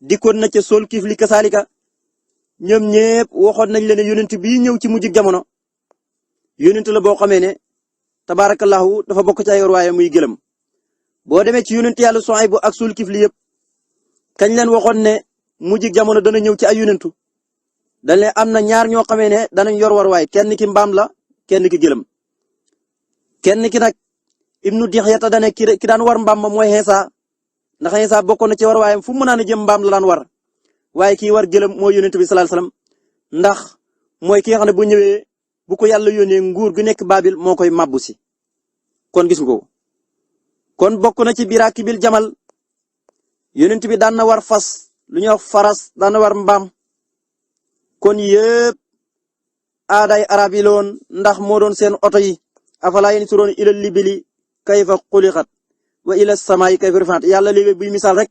dikkoon na ca sol kifli kasaalika ñoom ñëpp waxoon nañ leen ne yonent bii ñëw ci mujjug jamono yonent la boo xamee ne tabaarakallahu dafa bokk ci ay warwaayam muy gëlëm. boo demee ci yonent yàlla Suaybu ak sul kifli yëpp kañ leen waxoon ne mujjug jamono dana ñëw ci ay yonentu dañ leen am na ñaar ñoo xamee ne danañ yor warwaay kenn ki mbaam la kenn ki gëlëm kenn ki nag ibnu Dixyata dane ki daan war mbaam ma mooy Iisa ndax Iisa bokkoon na ci warwaayam fu mu mën a jëm mbaam la daan war waaye kii war gëlëm mooy yonent bi sallallahu alayhi wasallam ndax mooy ki nga xam ne bu ñëwee bu ko yàlla yónnee nguur gu nekk Babil moo koy mabbu si kon gis nga ko kon bokk na ci biraakibil jamal yonent bi daan na war fas lu ñuy wax faras daan na war mbaam kon yëpp aaday arab yi loon ndax moo doon seen oto yi afalaa yansuruuna ilal libili kayfa xuliqat wa ila samaa'i kayfa rufi'at yàlla léegi buy misaal rek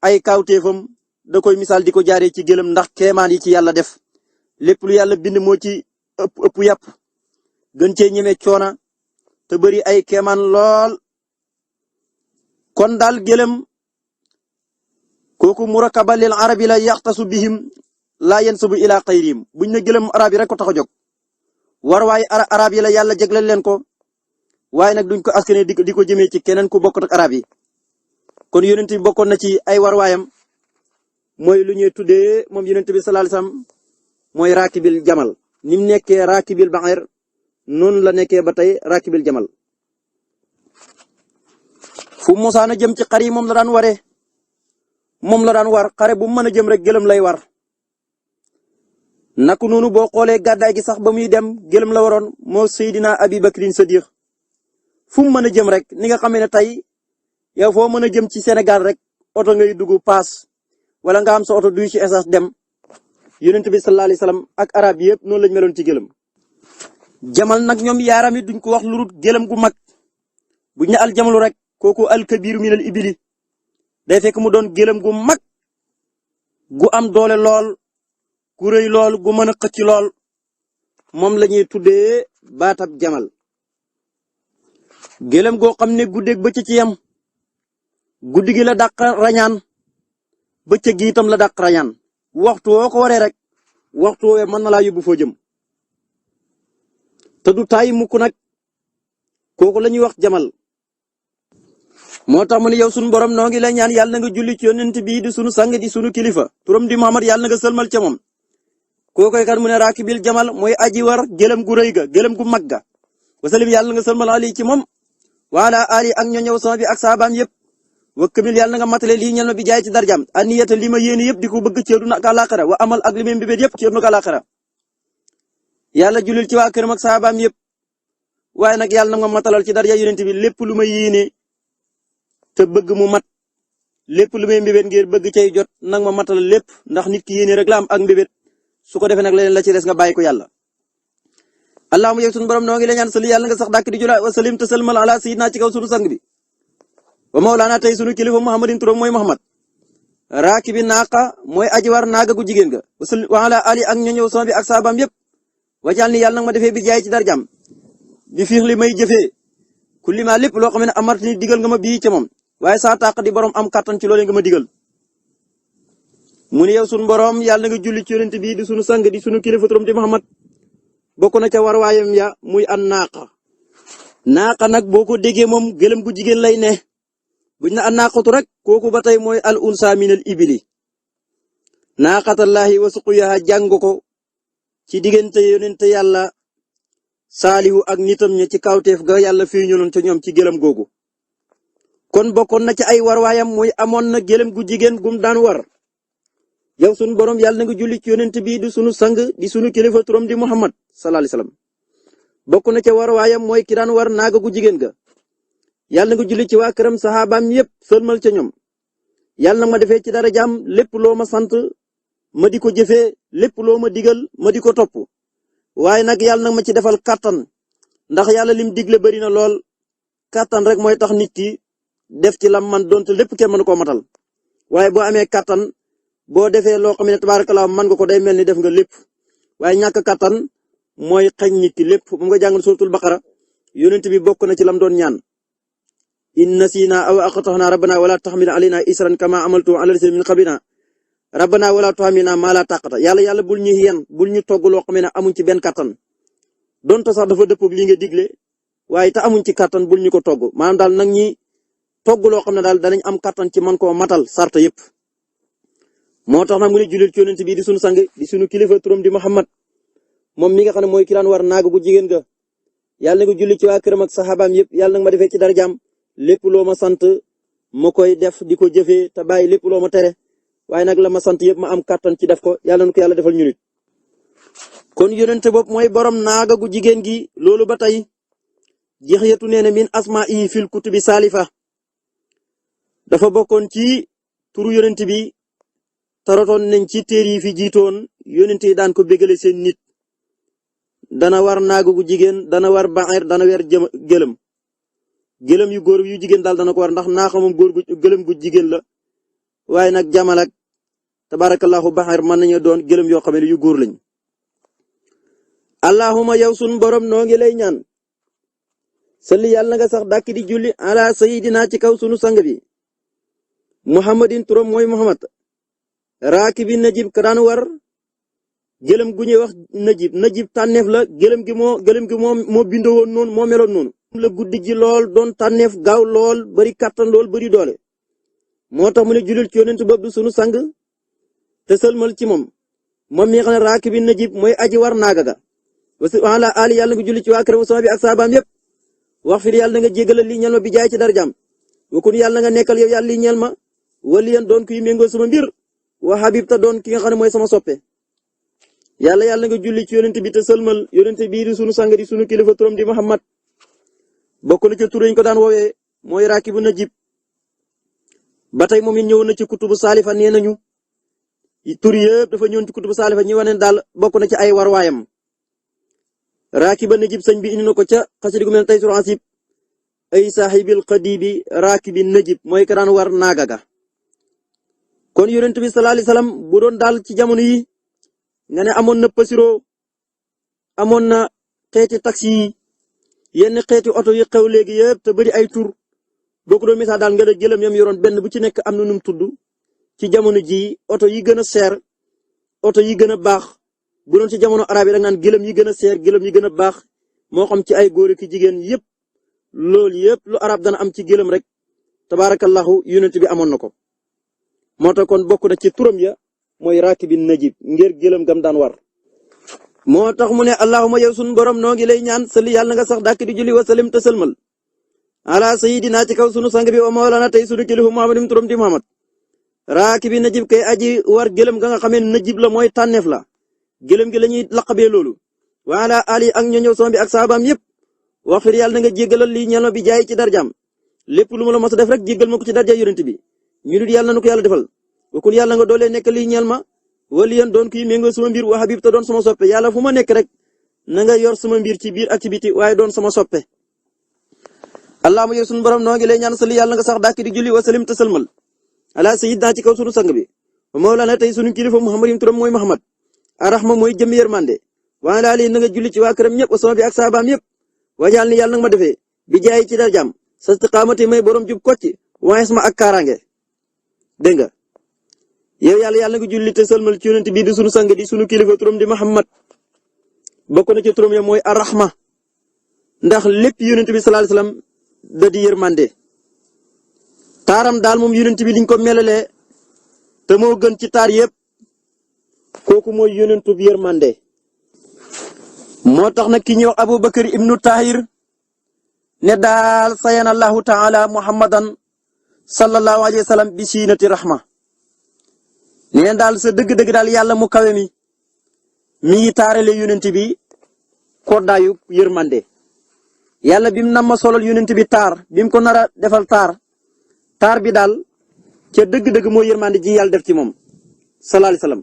ay kawteefam da koy misaal di ko jaaree ci gëlëm ndax keemaan yi ci yàlla def lépp lu yàlla bind moo ci ëpp yàpp gën cee ñeme coona te bari ay keemaan lool kon daal gëlëm kooku murakaba lil arabi la yaxtasu bihim laa yansabu ila xayrihim buñ ne gëlëm arab yi rek ko tax a jóg war waaye arab yi la yàlla jégleel leen ko waaye nag duñ ko askane di ko jëmee ci keneen ku bokkut ak arab yi kon yonent bi bokkoon na ci ay warwaayam mooy lu ñuy tuddee moom yonent bi sallallahu alayhi wasallam mooy raakibil jamal ni mu nekkee raakibil ba'ir noonu la nekkee ba tey raakibil jamal fu mosaana jëm ci xar yi moom la daan waree moom la daan war xare bu mu mën a jëm rek gëlëm lay war nak noonu boo xoolee gàddaay gi sax ba muy dem gëlëm la waroon moo Seydina Abi Bakrin Sadiq fu mu mën a jëm rek ni nga xam ne tey yow foo mën a jëm ci Sénégal rek oto ngay dugg paas wala nga am sa oto duy ci essence dem yonent bi sallallahu alayhi wasallam ak arab yëpp noonu lañ meloon ci gëlëm. jamal nag ñoom yaaram yi duñ ko wax lu dul gëlëm gu mag buñ ne al jamalu rek kooku al kabiru minal ibili day fekk mu doon gëlëm gu mag gu am doole lool gu rëy lool gu mën a xëcc lool moom la ñuy tuddee baatab jamal. gëlëm goo xam ne guddeeg bëccëg ci yam guddi gi la dàq rañaan bëccëg gi itam la dàq rañaan waxtu woo ko waree rek waxtu woowee mën na laa yóbbu foo jëm te du taay mukk nag kooku la ñuy wax jamal. moo tax mu ne yow sunu borom noo ngi la ñaan yàlla na nga julli ci yonent bii di sunu sang di sunu kilifa turam di Muhammad yàlla na nga sëlmal ca moom kookoy kan mu ne raakibil jamal mooy aji war gëlëm gu rëy ga gëlëm gu mag ga wasalim yàlla na nga sëlmal ali ci moom wala ali ak ñoo ñëw sama bi ak saabaam yëpp wa kamil yàlla na nga matale lii ñel ma bi jaay ci darjam aniyata li ma yéene yëpp di ko bëgg ci àddina ak àllaaxira wa amal ak li may mbébét yëpp ci àddina ak àllaaxira yàlla julil ci waa këram ak saabaam yëpp waaye nag yàlla na nga matalal ci darja yonent bi lépp lu ma yéene te bëgg mu mat lépp lu may mbébét ngir bëgg cay jot nag ma matal lépp ndax nit ki yéene rek la am ak mbébét su ko defee nag leneen la ci des nga bàyyi ko yàlla. allahumma yow sunu borom noo ngi la ñaan sali yàlla nga sax dàkk di jula wa salim te salmal ala sayyidina ci kaw sunu sang bi wa mawlana tey sunu kilifa muhammadin turam mooy muhammad raakibi naaqa mooy aji war naaga gu jigéen ga wa ala ali ak ñoñëw sama bi ak saabaam yëpp wajal ni yàlla nag ma defee bi jaay ci darjam bi fiix li may jëfee kulli ma lépp loo xam ne amarti ni digal nga ma bii ca moom waaye saa tàq di borom am kattan ci loolee nga ma digal mu ne yow sunu borom yàlla nga julli ci yonent bi di sunu sang di sunu kilifa turam di muhammad bokk na ca war waayam ya muy an naaqa nag boo ko déggee moom gëlëm gu jigéen lay ne buñ na annaqatu rek kooku ba tey mooy al unsa minal ibili naaqatallahi wa suqiyaha jàng ko ci diggante yonente yàlla saalihu ak nitam ña ci kawteef ga yàlla fii ñu ca ñoom ci gëlëm googu kon bokkoon na ci ay war waayam muy amoon na gëlëm gu jigéen gum daan war yow sunu borom yàlla na nga julli ci yonent bi di sunu sang di sunu kilifa turam di Muhammad sallallahu alayhi wasallam bokk na ca war waayam mooy ki daan war naaga gu jigéen ga yàlla na nga julli ci waa këram saxaabaam yépp sëlmal ca ñoom yàlla na ma defee ci dara jàmm lépp loo ma sant ma di ko jëfee lépp loo ma digal ma di ko topp waaye nag yàlla na ma ci defal kàttan ndax yàlla lim digle bari na lool kàttan rek mooy tax nit ki def ci lam man donte lépp kenn mën koo matal waaye boo amee kàttan boo defee loo xam ne tabaarakallaa man nga ko day mel ni def nga lépp waaye ñàkk kàttan mooy xañ nit ki lépp bu nga jàngal suratul baqara yonent bi bokk na ci lam doon ñaan in nasina aw aqta'na rabbana wala tahmil alayna isran kama amaltu ala llaziina min qablina rabbana wala tuhammilna ma la taqata yàlla bul ñu yen bul ñu togg loo xam ne amuñ ci benn kàttan donte sax dafa dëppoo ak li nga digle waaye te amuñ ci kàttan bul ñu ko togg maanaam daal nag ñi togg loo xam ne daal danañ am kàttan ci man koo matal sarta yépp moo tax nag mu ne jullit ci yonent bi di sunu sang di sunu kilifa turam di Muhammad moom mi nga xam ne mooy ki daan war naaga gu jigéen ga yàlla na nga julli ci waa këram ak saxaabaam yépp yàlla na ma defee ci darajaam lépp loo ma sant ma koy def di ko jëfee te bàyyi lépp loo ma tere waaye nag la ma sant yépp ma am kàttan ci def ko yàlla na ko yàlla defal ñu nit kon yonent bopp mooy borom naaga gu jigéen gi loolu ba tey jeexiyatu nee na min asma'i fil kutubi saalifa dafa bokkoon ci turu yonent bi tarotoon nañ ci téer yi fi jiitoon yonent yi daan ko bégale seen nit dana war naaga gu jigéen dana war ba'ir dana weer gëlëm yu góor yu jigéen daal dana ko war ndax naaxa moom góor gu gëlëm gu jigéen la waaye nag jamal ak tabarakallahu ba'ir mën nañu doon gëlëm yoo xam ne yu góor lañ allahumma yow sun borom noo ngi lay ñaan salli yàlla nga sax dàkk di julli ala sayidina ci kaw sunu sang bi muhammadin turam mooy muhammad raakibi najib ka daan war gëlëm gu ñuy wax najib tànneef la gëlëm gi moo bindoo woon noonu moo meloon noonu la guddi ji lool doon tànneef gaaw lool bari kàttan lool bari doole moo tax mu ne julil ci yonent boobu sunu sang te sëlmal ci moom mi nga xam ne raakibi najib mooy aji war naaga ga wala ali yàlla nga julli ci waa këram sama bi ak saabaam yépp wax fi yàlla nga jégalal li ñeel ma bi jaay ci darajaam wakun yàlla nga nekkal yow yàlla li ñeel ma waliyan doon kuy méngoo sama mbir wa habib ta doon ki nga xam ne mooy sama soppe yàlla nga julli ci yonent bi te sëlmal yonent bii di sunu sang di sunu kilifa turam di Muhammad bokk na ci tur yi ñu ko daan woowee mooy raakibu najib ba tey moom it ñëwoon na ci kutubu saalifa nee nañu tur yëpp dafa ñëwoon ci kutubu saalifa ñi wane daal bokk na ci ay warwaayam raakiba najib sëñ bi indi na ko ca xasida gu mel tey sur asib ay saaxibil xadibi raakibi najib mooy ka daan war naaga ga kon yonent bi sallallahu alayhi wasallam bu doon daal ci jamono yi nga ne amoon na pasiro amoon na xeeti taxi yi yenn xeeti oto yi xew léegi yëpp te bari ay tur boo ko doon misaal daal nga ne gëlëm yam yoroon benn bu ci nekk am na nu mu tudd ci jamono ji oto yi gën a seer oto yi gën a baax bu doon ci jamono arab yi da nga naan gëlëm yi gën a seer gëlëm yi gën a baax moo xam ci ay góor ki jigéen yëpp loolu yëpp lu arab dana am ci gëlëm rek tabaarakallahu yonent bi amoon na ko moo tax kon bokk na ci turam ya mooy raakibin najib ngir gëlëm gam daan war moo tax mu ne allahumma yow sunu borom noo ngi lay ñaan salli yàlla nga sax dàkk di julli wa salim te sëlmal ala sayidina ci kaw sunu sang bi wa mawlana tey sunu kilifa muhammadim turam di muhammad raakibin najib kay aji war gëlëm ga nga xamee najib la mooy tànneef la gëlëm gi la ñuy laqabee loolu wa ala ali ak ñoñëw sama bi ak saabaam yépp wax fi yàlla na nga jéggalal lii ñeel ma bi jaay ci darjaam lépp lu ma la mos a def rek jéggal ma ko ci darja yonent bi ñu dul yàlla na ko yàlla defal wakun yàlla nga doolee nekk lii ñeel ma waliyan doon kuy méngoo sama mbir wa habib te doon sama soppe yàlla fu ma nekk rek na nga yor sama mbir ci biir activité waaye doon sama soppe allahumma yow sunu borom noo ngi lay ñaan sali yàlla nga sax dàkk di julli wa salim te salmal ala sayyidina ci kaw sunu sang bi wa mawlana tey sunu kilifa muhammadin turam mooy muhammad arrahma mooy jëm yërmande wa ala ali na nga julli ci waa këram ñëpp wa sama bi ak saabaam yëpp wajaal ni yàlla nag ma defee bi jaay ci darjaam sa istiqaamati may borom jub kocc waaye sama ak kaaraange dégg nga yow yàlla nga julli te sëlmal ci yonent bii di sunu sang di sunu kilifa turam di Muhammad bokk na ci turam ya mooy arrahma ndax lépp yonent bi sallallahu alayhi wasallam da di yërmande taaram daal moom yonent bi liñ ko melalee te moo gën ci taar yëpp kooku mooy yonentu bi yërmande moo tax nag ki ñëw Abubakar ibnu Tahir ne daal sayana allahu taala muhammadan sallallahu alayhi wa sallam bi siinati rahma nee daal sa dëgg-dëgg daal yàlla mu kawe mi ngi taarale yonent bi koddaayu yërmande yàlla bim nam ma solal yonent bi taar bim ko nar a defal taar bi daal ca dëgg-dëgg mooy yërmande ji yàlla def ci moom sallallahu alayhi wa sallam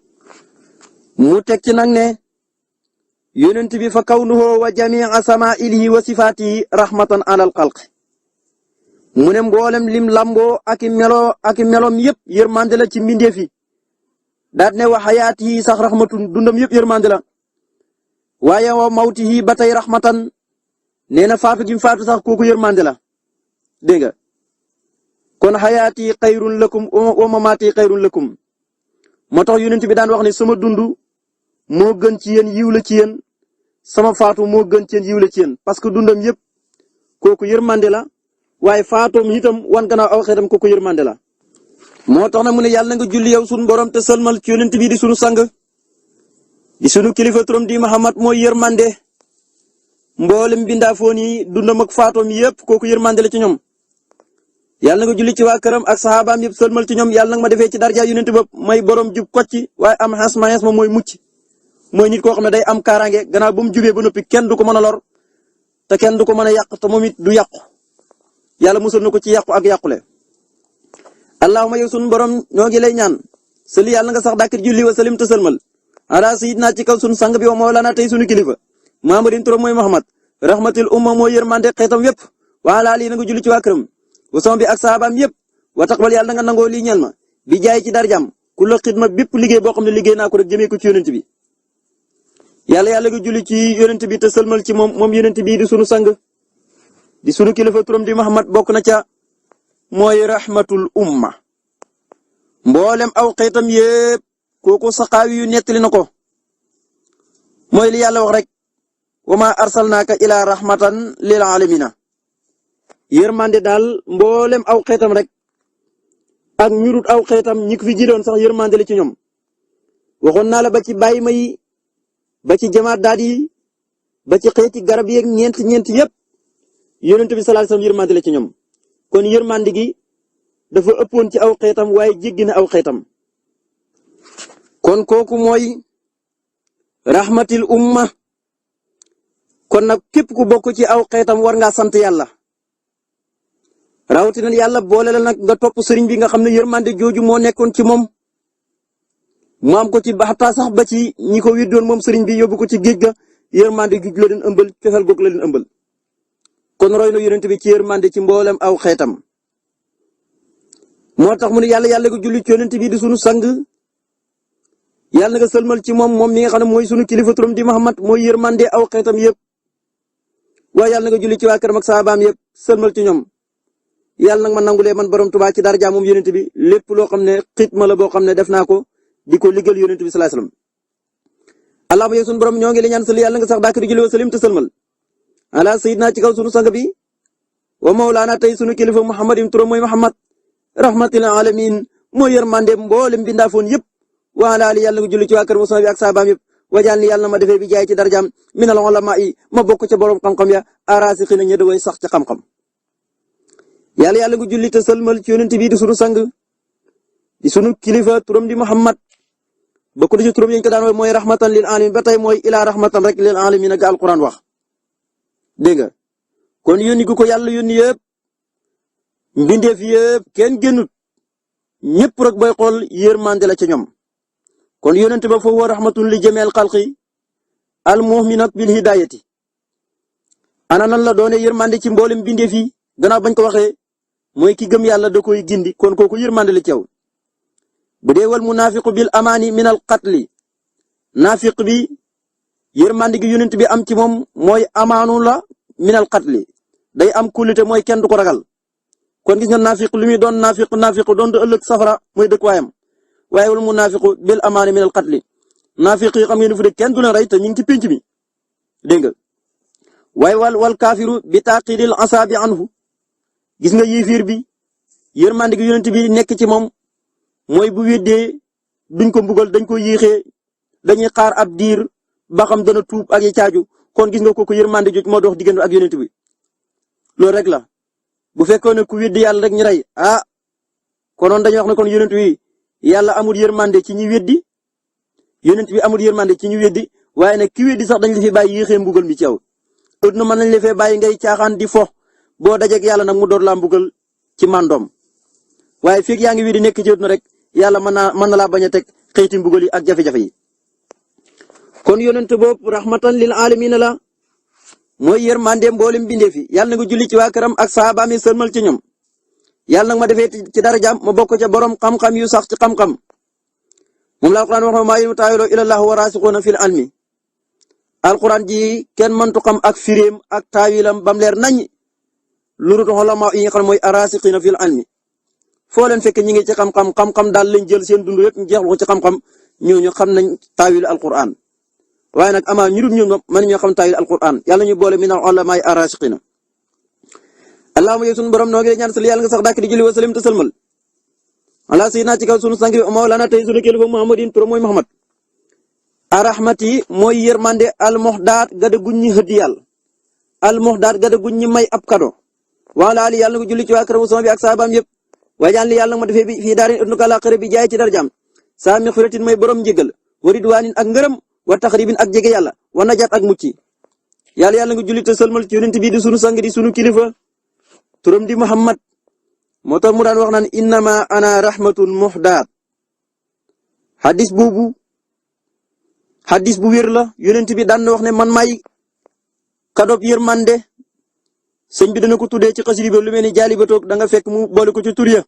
mu teg ci nag ne yonent bi fa kawnuhu wa jami'a samaa'ilihi wa sifaatihi rahmatan alal xalq mu ne mboolem lim lamboo ak i meloom yëpp yërmande la ci mbindeef yi daal ne wa xayaatihi sax rahmatun dundam yëpp yërmande la waaye wa mawtihi ba tey rahmatan nee na faatu gi faatu sax kooku yërmande la dégg nga kon xayaati xayrun lakum wa mamaati xayrun lakum moo tax yonent bi daan wax ne sama dund moo gën ci yéen yiw la ci yéen sama faatu moo gën ci yéen yiw la ci yéen parce que dundam yëpp kooku yërmande la waaye faatoom itam wan gannaaw aw xeetam kooku yërmande la. moo tax na mu ne yàlla nga julli yow sunu borom te sëlmal ci yonent bi di sunu sang di sunu kilifa turam di Muhammad mooy yërmande mboolem bindaafoon yi dundam ak faatoom yëpp kooku yërmande la ci ñoom. yàlla nga julli ci waa këram ak saxaabaam yëpp sëlmal ci ñoom yàlla nga ma defee ci darja yonent bopp may borom jub kocc waaye am xas ma mooy mucc mooy nit koo xam ne day am kaaraange gannaaw bu mu jubee ba noppi kenn du ko mën a lor te kenn du ko mën a yàq te moom it du yàqu yàlla musal na ko ci yàqu ak yàqule. allahumma yow sunu borom ñoo ngi lay ñaan sëli yàlla nga sax dàkkit julli wa salim te sëlmal ala sayyidina ci kaw sunu sang bi wa mawlana tey sunu kilifa Muhammadin turam mooy Muhammad rahmatil umma mooy yërmande xeetam yépp wa ala ali na nga julli ci waa këram wasam bi ak saabaam yëpp wa taqbal yàlla nga nangoo lii ñeel ma bi jaay ci darjam ku la xidma bépp liggéey boo xam ne liggéey naa ko rek jëmee ko ci yonent bi yàlla nga julli ci yonent bi te sëlmal ci moom yonent bi di sunu sang di sunu kilifa turam di Muhammad bokk na ca mooy rahmatul umma mboolem aw xeetam yëpp kooku saxaawi yu nettali na ko mooy li yàlla wax rek wa ma arsalnaaka ila rahmatan lil alamina yërmande daal mboolem aw xeetam rek ak ñurut aw xeetam ñi ko fi jiloon sax yërmande la ci ñoom waxoon naa la ba ci bàyyi ma yi ba ci jamaat daal yi ba ci xeeti garab yeeg ñeent yëpp yonent bi sallallahu alayhi wasallam yërmande la ci ñoom kon yërmande gi dafa ëppoon ci aw xeetam waaye jéggi na aw xeetam kon kooku mooy rahmatil umma kon nag képp ku bokk ci aw xeetam war ngaa sant yàlla rawatina yàlla boole la nag nga topp sëriñ bi nga xam ne yërmande jooju moo nekkoon ci moom mu am ko ci baxtaa sax ba ci ñi ko widdoon moom sëriñ bi yóbbu ko ci géej ga yërmande gi la leen ëmbal cofeel goog la leen ëmbal kon roy na yonent bi ci yërmande ci mboolem aw xeetam moo tax mu ne yàlla ko julli ci yonent bi di sunu sang yàlla nga sëlmal ci moom mi nga xam ne mooy sunu kilifa turam di Muhammad mooy yërmande aw xeetam yëpp waaye yàlla nga julli ci waa këram ak saabaam yëpp sëlmal ci ñoom yàlla nag ma nangulee man borom Tuubaa ci darja moom yonent bi lépp loo xam ne xitma la boo xam ne def naa ko di ko liggéeyal yonent bi sallallahu alayhi wasallam allahumma yow sunu borom ñoo ngi la ñaan sali yàlla nga sax dàkk di julli wa salim te sëlmal ala sayyidina ci kaw sunu sang bi wa mawlaana tey sunu kilifa Muhammadin turam mooy Muhammad rahmatil alamin mooy yërmande mboolem bindaafoon yëpp wa ala ali yàlla nga julli ci waa kër Musa bi ak saabaam yëpp wajal ni yàlla na ma defee bi jaay ci darjaam minal ulama yi ma bokk ca borom xam-xam ya arasikhina ña way sax ci xam-xam yàlla nga julli te sëlmal ci yonent bi di sunu sang di sunu kilifa turam di Muhammad bokk na ci turam yi ko daan mooy rahmatan lil alamin ba tey mooy ila rahmatan rek lil alamin ak alquran wax dégg nga kon yónni gu ko yàlla yónni yëpp mbindeef yëpp kenn génnut ñëpp rek booy xool yërmande la ca ñoom kon yonent ba foofu rahmatun li jameel xalqi al mu'minat bil hidayati ana nan la doone yërmande ci mboolem mbindeef yi gannaaw bañ ko waxee mooy ki gëm yàlla da koy gindi kon kooku yërmande la ci yow bu dee wal munaafiqu bil amaani min al qatli naafiq bi yërmande gi yonent bi am ci moom mooy amaanu la min al qatli day am kullite mooy kenn du ko ragal kon gis nga naafiq lu muy doon naafiq doon du ëllëg safara mooy dëkk waayam waaye wal munaafiqu bil amaani min al qatli naafiq yi xam ngeen fu de kenn du leen rey te ñu ngi ci pénc mi dégg nga waaye wal kaafiru bi taqidil asaabi anhu gis nga yiifiir bi yërmande gi yonent bi nekk ci moom mooy bu weddee duñ ko mbugal dañ ko yéexee dañuy xaar ab diir ba xam dana tuub ak yi caaju kon gis nga kooku yërmande jooju moo dox diggante ak yonent bi loolu rek la bu fekkoon ne ku weddi yàlla rek ñu rey konoon dañuy wax ne kon yonent bi yàlla amul yërmande ci ñi weddi yonent bi amul yërmande ci ñi weddi waaye nag ki weddi sax dañ la fi bàyyi yéexee mbugal mi ci yow. adduna mën nañ la fee bàyyi ngay caaxaan di fo boo dajeeg yàlla nag mu door laa mbugal ci mandoom waaye fekk yaa ngi weddi nekk ci adduna rek yàlla mën na laa bañ a teg xëyti mbugal yi ak jafe-jafe yi. kon yonent boobu rahmatan lil alamin la mooy yërmande mboolem bindee fi yàlla na nga julli ci waa këram ak saabaam yi sërmal ci ñoom yàlla nag ma defee ci darajaam ma bokk ca borom xam-xam yu sax ci xam-xam moom la alquran wax maa ilmu taawiloo illallahu wa raasixuuna fil ilmi alquran ji kenn mëntu xam ak firéem ak taawilam bam leer nañ lu dul ulama yi nga xam ne mooy araasixiina fil ilmi foo leen fekk ñi ngi ci xam-xam daal lañ jël seen dund yëpp ñu jeexlu ko ci xam-xam ñooñu xam nañ taawil alquran waaye nag amaa ñu dul ñun mën ñoo xam taawil alquran yàlla ñu boole min al ulama yi araasixiina allahumma yow sunu borom noo ngi ñaan sal yàlla nga sax dàkk di julli wa salim te salmal ala sayyidina ci kaw sunu sang bi mawlana tey sunu kilifa muhammadin turam mooy muhammad arahmati mooy yërmande almuhdaat gada guñ ñi hëddi yàlla almuhdaat gada guñ ñi may ab kado wala ali yàlla nga julli ci waa këram sama bi ak saabaam yëpp waajaan li yàlla nga ma defee bi fii daarin ëdduka laaxira bi jaay ci darjaam saa mi xiratin may borom njëgal wa ridwaanin ak ngërëm wa taxribin ak jege yàlla wa najaat ak mucc yàlla nga julli te salmal ci yonent bi di sunu sang di sunu kilifa turam di Muhammad moo tax mu daan wax naan innama ana rahmatun muhdaat hadis bu wér la yonent bi daan na wax ne man may kadob yërmande sëñ bi dana ko tuddee ci xasida bi lu mel ni jaalibatoog da nga fekk mu boole ko ci tur ya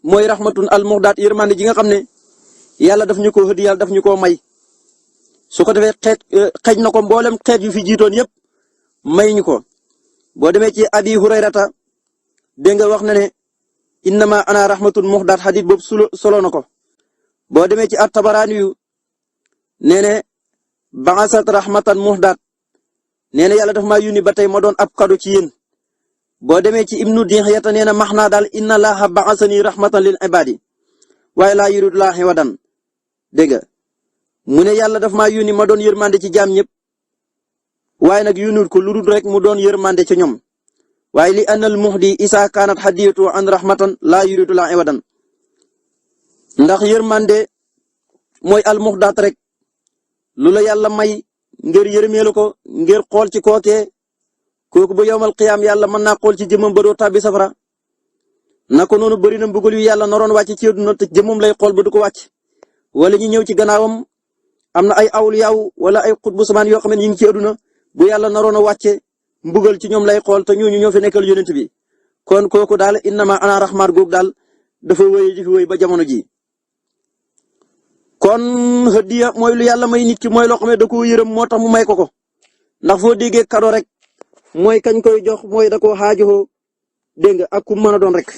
mooy rahmatun al muhdaat yërmande ji nga xam ne yàlla daf ñu ko hëdd yàlla daf ñu koo may su ko defee xeej na ko mboolem xeet yu fi jiitoon yëpp may ñu ko boo demee ci abi hurayrata dégg nga wax na ne innama ana rahmatun muhdaat hadith boobu solo na ko boo demee ci at-Tabaraani yu nee ne ba'asat rahmatan muhdaat nee na yàlla daf maa yónni ba tey ma doon ab kado ci yéen boo demee ci ibnu Dihiyata nee na max naa daal inna laaha ba'asani rahmatan lil ibadi waaye laa yuridu laahi wadan dégg nga mu ne yàlla daf maa yónni ma doon yërmande ci jaam ñëpp waaye nag yónnul ko lu dul rek mu doon yërmande ci ñoom waaye li anal muhdi isa kaanat hadiyatu an rahmatan laa yuridu laahi wadan ndax yërmande mooy al muhdaat rek lu la yàlla may ngir yërmeelu ko ngir xool ci kookee kooku ba yowmal qiyaam yàlla mën naa xool ci jëmmam ba doo tàbbi safara naka noonu bëri na mbugal yu yàlla naroon wàcc ci àdduna te jëmmam lay xool ba du ko wàcc wala ñi ñëw ci gannaawam am na ay awliyaaw wala ay xutbu samaan yoo xam ne ñu ngi ci àdduna bu yàlla naroon a wàcce mbugal ci ñoom lay xool te ñooñu ñoo fi nekkal yonent bi kon kooku daal innama ana rahmaat googu daal dafa wéy ji fi wéy ba jamono ji kon hadiya mooy lu yàlla may nit ki mooy loo xam ne da koo yërëm moo tax mu may ko ndax foo déggee kado rek mooy kañ koy jox mooy da koo xaajoo dégg nga ak ku mën a doon rek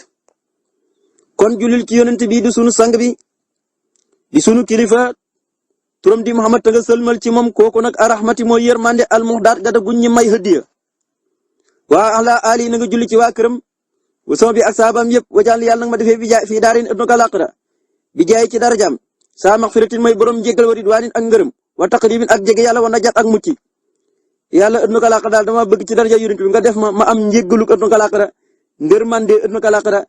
kon julil ci yonent bi di sunu sang bi di sunu kilifa turam di Muhammad te nga sëlmal ci moom kooku nag arahmati mooy yërmande al muhdaat gada guñ ñi may hadiya waa ala ali na nga julli ci waa këram wa sama bi ak saabaam yëpp wajal yàlla nag ma defee bi jaay fii daarin ëdduna laaxira bi jaay ci darajaam saa maxfiratin may borom njéggal wa ridwaanin ak ngërëm wa taqribin ak jege yàlla wa najaat ak mucc yàlla ëdduna laaxira daal dama bëgg ci daraja yonent bi nga def ma am njéggaluk ëdduna laaxira ngërmande ëdduna laaxira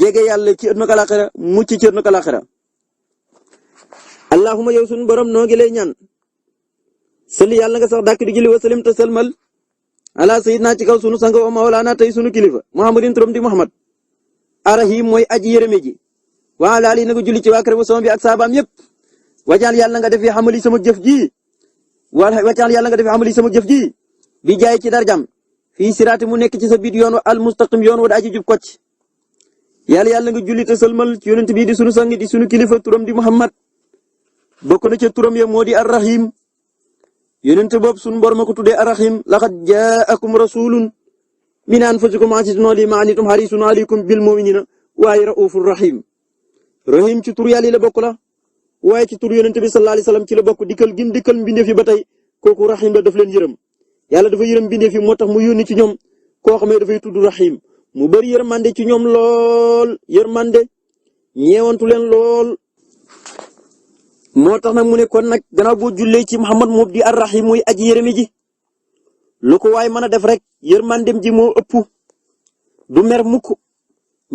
jege yàlla ci ëdduna laaxira mucc ci ëdduna laaxira allahumma yow sunu borom noo ngi lay ñaan salli yàlla nga sax dàkk di julli wa salim te salmal ala sayyidina ci kaw sunu sang wa mawlana tey sunu kilifa muhammadin turam di muhammad arahim mooy aji yërëme ji wa ala ali na nga julli ci waa këram sama bi ak saabaam yëpp wajal yàlla nga def xamali sama jëf ji wajal yàlla nga def xamali sama jëf ji bi jaay ci darjam fii siraati mu nekk ci sa biir yoon wa al mustaqim yoon wa da aji jub kocc yàlla nga julli te salmal ci yonent bi di sunu sang di sunu kilifa turam di muhammad bokk na ca turam ya moo di arrahim yonent boobu sunu borom ma ko tuddee arrahim laqad jaakum rasulun min anfusikum azizun alayhi ma anittum harisun alaykum bil mu'minina waaye raufur rahim rahim ci tur yàlla la bokk la waaye ci tur yonent bi sallallahu alayhi wasallam ci la bokk dikkal mbindeef yi ba tey kooku rahim la daf leen yërëm yàlla dafa yërëm mbindeef yi moo tax mu yónni ci ñoom koo xam ne dafay tudd rahim mu bëri yërmande ci ñoom lool yërmande ñeewantu leen lool moo tax nag mu ne kon nag gannaaw boo jullee ci Muhammad moom di arrahim muy aji yërëmi ji lu ko waay mën a def rek yërmandem ji moo ëpp du mer mukk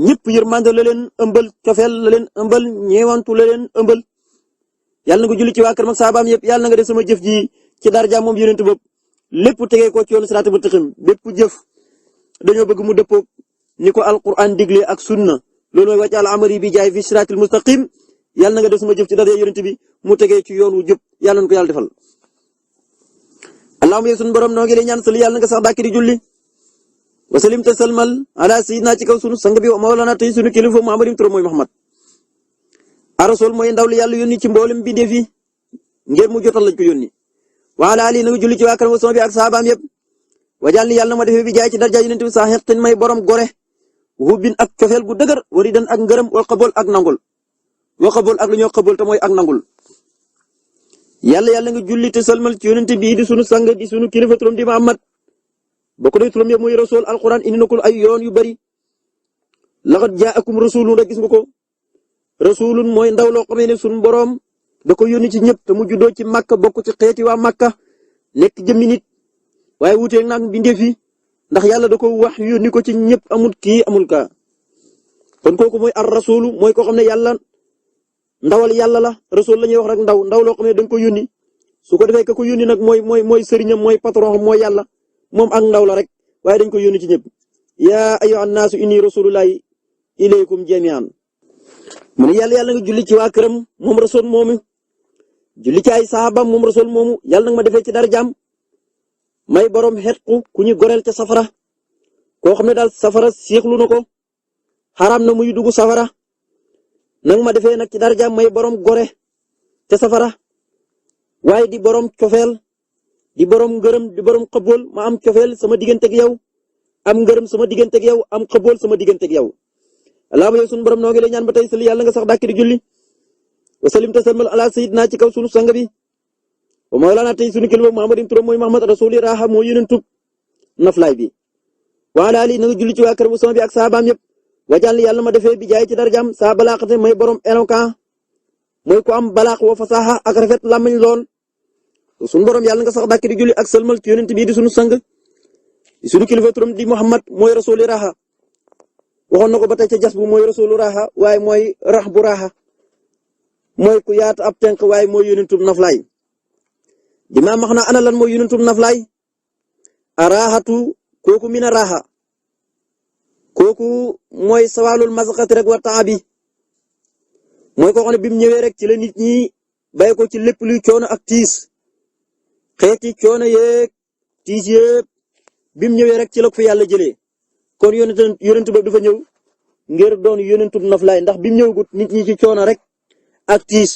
ñëpp yërmande la leen ëmbal cofeel la leen ëmbal ñeewantu la leen ëmbal yàlla na nga julli ci waa këram ak saabaam yëpp yàlla na nga def sama jëf ji ci daraja moom yonent bopp lépp tegee ko ci yoonu siraatal mustaqiim bépp jëf dañoo bëgg mu dëppoo ni ko alquran digle ak sunna loolu mooy wàccal amari bi jaay fi siraatal mustaqiim yàlla na nga def sama jëf ci daraja yonent bi mu tegee ci yoon wu jub yàlla na ko yàlla defal. allahumma sunu borom noo ngi lay ñaan sali yàlla na nga sax dàkk di julli wa salim te salmal ala sayyidina ci kaw sunu sang bi wa mawlana tey sunu kilifa muhammadin turam mooy muhammad arasul mooy ndaw li yàlla yónni ci mboolem bindéef yi ngir mu jotal lañ ko yónni wa ala ali na nga julli ci waa kanam sama bi ak saabaam yëpp wajal ni yàlla na ma defee bi jaay ci darja yonent bi saa xeqtin may borom gore hubbin ak cofeel gu dëgër wari dan ak ngërëm wal xabol ak nangul wal xabol ak lu ñoo xabol te mooy ak nangul yàlla nga julli te salmal ci yonent bi di sunu sang di sunu kilifa turam di Muhammad bokk na turam yëpp muy rasul alquran indi na ko ay yoon yu bari laqad jaakum rasulun rek gis nga ko rasulun mooy ndaw loo xamee ne sunu borom da ko yónni ci ñëpp te mu juddoo ci Makka bokk ci xeeti waa Makka nekk jëmmi nit waaye wuuteeg nag bindeef yi ndax yàlla da ko wax yónni ko ci ñëpp amul kii amul kaa kon kooku mooy ar rasulu mooy koo xam ne yàlla ndawal yàlla la rasul la ñuy wax rek ndaw loo xam ne dañ ko yónni su ko defee ka ko yónni nag mooy sëriñam mooy patron mooy yàlla moom ak ndaw la rek waaye dañ ko yónni ci ñëpp yaa ayyuhan naasu inni rasulullahi ilaykum jami'an mu ne yàlla nga julli ci waa këram moom rasul moomu julli ci ay saxaabam moom rasul moomu yàlla nag ma defee ci darajaam may borom xetku ku ñu goreel ca safara koo xam ne daal safara siixlu na ko xaraam na muy dugg safara nag ma defee nag ci darajaam may borom gore ca safara waaye di borom cofeel di borom ngërëm di borom xabool ma am cofeel sama digganteeg yow am ngërëm sama digganteeg yow am xabool sama digganteeg yow. allahumma yow sunu borom noo ngi lay ñaan ba tey sali yàlla nga sax dàkk di julli wa salim te salmal ala sayyidina ci kaw sunu sang bi wa mawlana tey sunu kilifa muhammadin turam mooy muhammad rasuli raha moo yonent tub naflaay bi wa ala ali na nga julli ci waa kër bu sama bi ak saabaam yëpp wajal yàlla ma defee bi jaay ci darajam saa balaaxate may borom éloquent mooy ku am balaax wa fasaxa ak rafet làmmiñ lool sunu borom yàlla nga sax dàkk di julli ak salmal ci yonent bi di sunu sang di sunu kilifa turam di muhammad mooy rasuli raha waxoon na ko ba tey ca jas bu mooy rasulu raxa waaye mooy rax bu raxa mooy ku yaatu ab tenk waaye mooy yonentub naflaay di ma max na ana lan mooy yonentub naflaay a raxatu kooku mina raxa kooku mooy sawalul masaqati rek wa taabi mooy koo xam ne bi mu ñëwee rek ci la nit ñi bay ko ci lépp luy coono ak tiis xeeti coono yeeg tiis yëpp bi mu ñëwee rek ci la ko fi yàlla jëlee kon yonent boobu dafa ñëw ngir doon yonentub naflaay ndax bi mu ñëwagut nit ñi ci coono rek ak tiis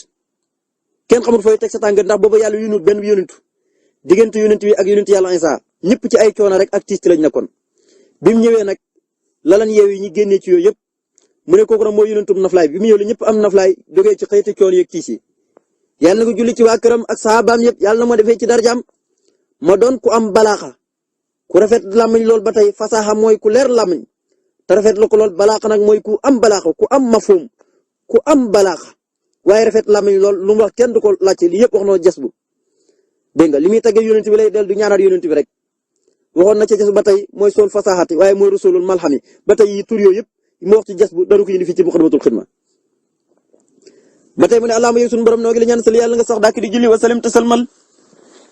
kenn xamul fooy teg sa tànk ndax booba yàlla yónnut benn yonent diggante yonent bi ak yonent yàlla Isaa ñëpp ci ay coono rek ak tiis ci lañ nekkoon bi mu ñëwee nag lalan yeew yi ñi génnee ci yooyu yëpp mu ne kooku nag mooy yonentub naflaay bi mu ñëw la ñëpp am naflaay jógee ci xëyti coono yeeg tiis yi yàlla na ko julli ci waa këram ak sahabaam yëpp yàlla na ma defee ci darjaam ma doon ku am balaaxa ku rafet làmmiñ lool ba tey fasaxa mooy ku leer làmmiñ te rafet la ko lool balaaxa nag mooy ku am balaaxa ku am mafhum ku am balaaxa waaye rafet làmmiñ lool lu mu wax kenn du ko laajte lii yëpp wax noo jas bu dégg nga li muy tàggee yonent bi lay del du ñaanaat yonent bi rek waxoon na ca jas ba tey mooy sool fasaxati waaye mooy rasulul malxami ba tey yi tur yooyu yëpp mu wax ci jas bu daru ko indi fii ci muqaddimatul xidma ba tey mu ne allahumma yow sunu borom noo ngi la ñaan sali yàlla nga sax dàkk di julli wa salim te salmal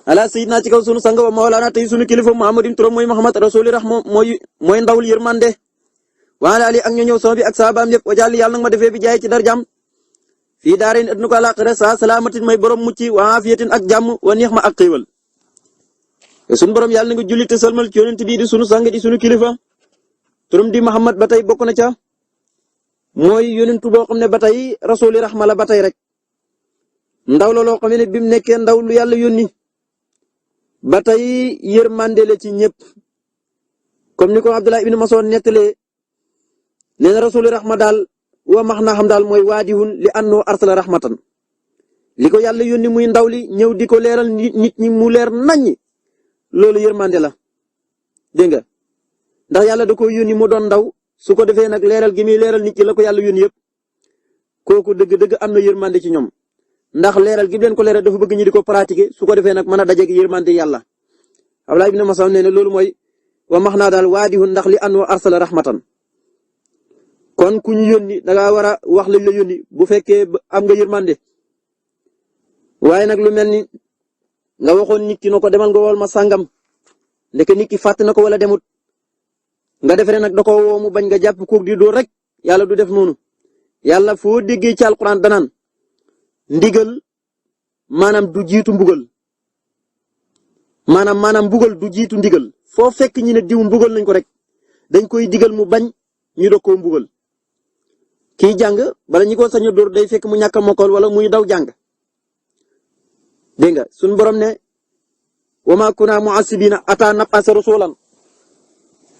ala sayyidina ci kaw sunu sang wa mawlana tey sunu kilifa muhammadin turam mooy muhammad rasuli rahma mooy ndawul yërmande wa ala ali ak ñoo ñëw sama bi ak saabaam yëpp wajal yàlla nag ma defee bi jaay ci darjam fii daarin aduna ko àlaaxira sa salaamatin may borom mucc wa afiyatin ak jàmm wa neex ma ak xéewal sunu borom yàlla na nga julli te salmal ci yonent bi di sunu sang di sunu kilifa turam di muhammad ba tey bokk na ca mooy yonentu boo xam ne ba tey rasuli rahma la ba tey rek ndaw la loo xam ne bi mu nekkee ndaw lu yàlla yónni ba tey yërmande la ci ñëpp comme ni ko Abdullah ibn Mas'ud nettalee nee na rasuli rahma daal wa max naa xam daal mooy waadihun li annoo arsala rahmatan li ko yàlla yónni muy ndaw li ñëw di ko leeral nit ñi mu leer naññi loolu yërmande la dégg nga ndax yàlla da ko yónni mu doon ndaw su ko defee nag leeral gi muy leeral nit ci la ko yàlla yónni yëpp kooku dëgg-dëgg am na yërmande ci ñoom ndax leeral gi leen ko leeral dafa bëgg ñu di ko pratiquer su ko defee nag mën a dajeeg yërmande yàlla Abdullah ibn Mas'ud nee na loolu mooy wa max naa daal waadihun ndax li an wa arsala rahmatan kon ku ñu yónni da ngaa war a wax lañ la yónni bu fekkee am nga yërmande waaye nag lu mel ni nga waxoon nit ki na ko demal nga wol ma sàngam ndeke nit ki fàtt na ko wala demut nga defere nag da ko woo mu bañ nga jàpp koog di dóor rek yàlla du def noonu yàlla foo déggee ci alquran danaan ndigal maanaam du jiitu mbugal maanaam mbugal du jiitu ndigal foo fekk ñi ne diw mbugal nañ ko rek dañ koy digal mu bañ ñu doog koo mbugal kii jàng bala ñi ko sañ a dóor day fekk mu ñàkk a mokkal wala muy daw jàng dégg nga suñu borom ne wa ma kunna mu'assibina ata nab'asa rasulan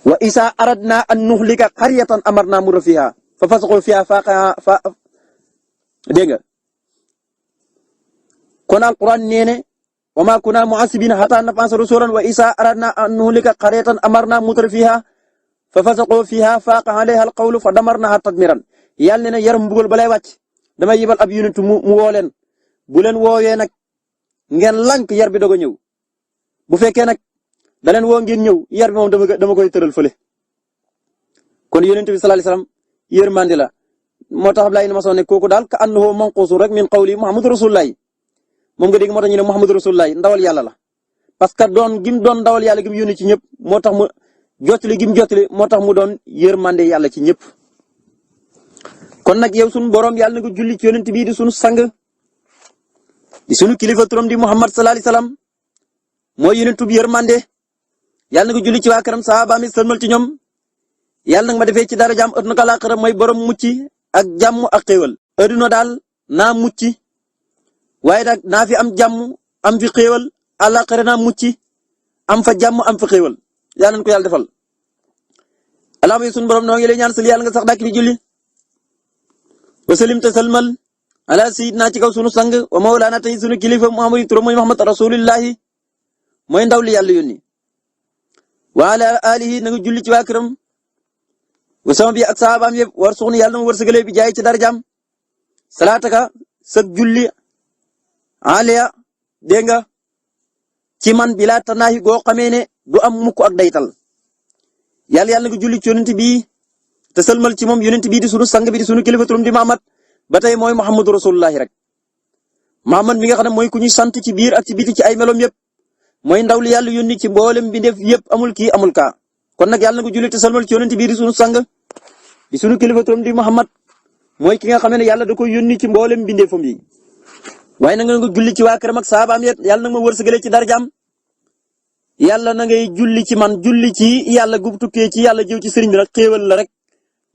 wa isa aradna an nuhlika qaryatan amarna mutrafiha fa fasaqu fiha fa dégg nga kon alquran nee ne wa ma kunna mu'assibina ata nab'asa rasulan wa isa aradna an nuhlika qaryatan amarna mutrafiha fa fasaqu fiha faqa alayha alqawlu fa damarnaha tadmiran yàlla ne na yaram mbugal balay wàcc damay yibal ab yonent mu woo leen bu leen woowee nag ngeen lank yar bi doog a ñëw bu fekkee nag da leen woo ngeen ñëw yar bi moom dama koy tëral fële kon yonent bi sallallahu alayhi wasallam yërmande la moo tax Abdoulaye ma soo ne kooku daal ka annahu manqusu rek min qawli Muhammadu Rasulullah moom nga dégg moo tax ñu ne Muhammadu Rasulullah ndawal yàlla la parce que doon ndawal yàlla gim yónni ci ñëpp moo tax mu jottali gim jottali moo tax mu doon yërmande yàlla ci ñëpp kon nag yow sunu borom yàlla na nga julli ci yonent bii di sunu sang di sunu kilifa turam di Muhammad sallallahu alayhi wasallam mooy yonentu bi yërmande yàlla na nga julli ci waa këram sahaaba mi sëlmal ci ñoom yàlla nag ma defee ci dara jàmm ëdduna ko àllaaxira mooy borom mucc ak jàmm ak xéewal ëdduna daal naa mucc waaye nag naa fi am jàmm am fi xéewal àllaaxira naa mucc am fa jàmm am fa xéewal yàlla nañu ko yàlla defal. allahumma sunu borom noo ngi lay ñaan sal yàlla nga sax dàkk di julli wa salim te salmal ala sayyidina ci kaw sunu sang wa mawlana tey sunu kilifa Muhammad turam mooy Muhammad rasulillahi mooy ndaw li yàlla yónni wa ala alihi na nga julli ci waa këram wa sama bi ak saabaam yëpp war suxni yàlla na ma wërsëgalee bi jaay ci darajaam salaataka sag julli aliya dégg nga ci man bi laa tanaahi goo xamee ne du am mukk ak daytal yàlla na nga julli ci yonent bi te sëlmal ci moom yonent bi di sunu sang bi di sunu kilifa turam di Muhammad ba tey mooy Muhammadu Rasulullahi rek Muhammad mi nga xam ne mooy ku ñuy sant ci biir ak ci biti ci ay melom yëpp mooy ndaw li yàlla yónni ci mboolem bi def yëpp amul kii amul kaa kon nag yàlla na ko julli te salmal ci yonent bi di sunu sang di sunu kilifa turam di Muhammad mooy ki nga xam ne yàlla da ko yónni ci mboolem bindeefam yi waaye na nga julli ci waa këram ak saabaam yëpp yàlla na ma wërsëgalee ci darjaam yàlla na ngay julli ci man julli ci yàlla gu tukkee ci yàlla jëw ci sëriñ bi nag xéewal la rek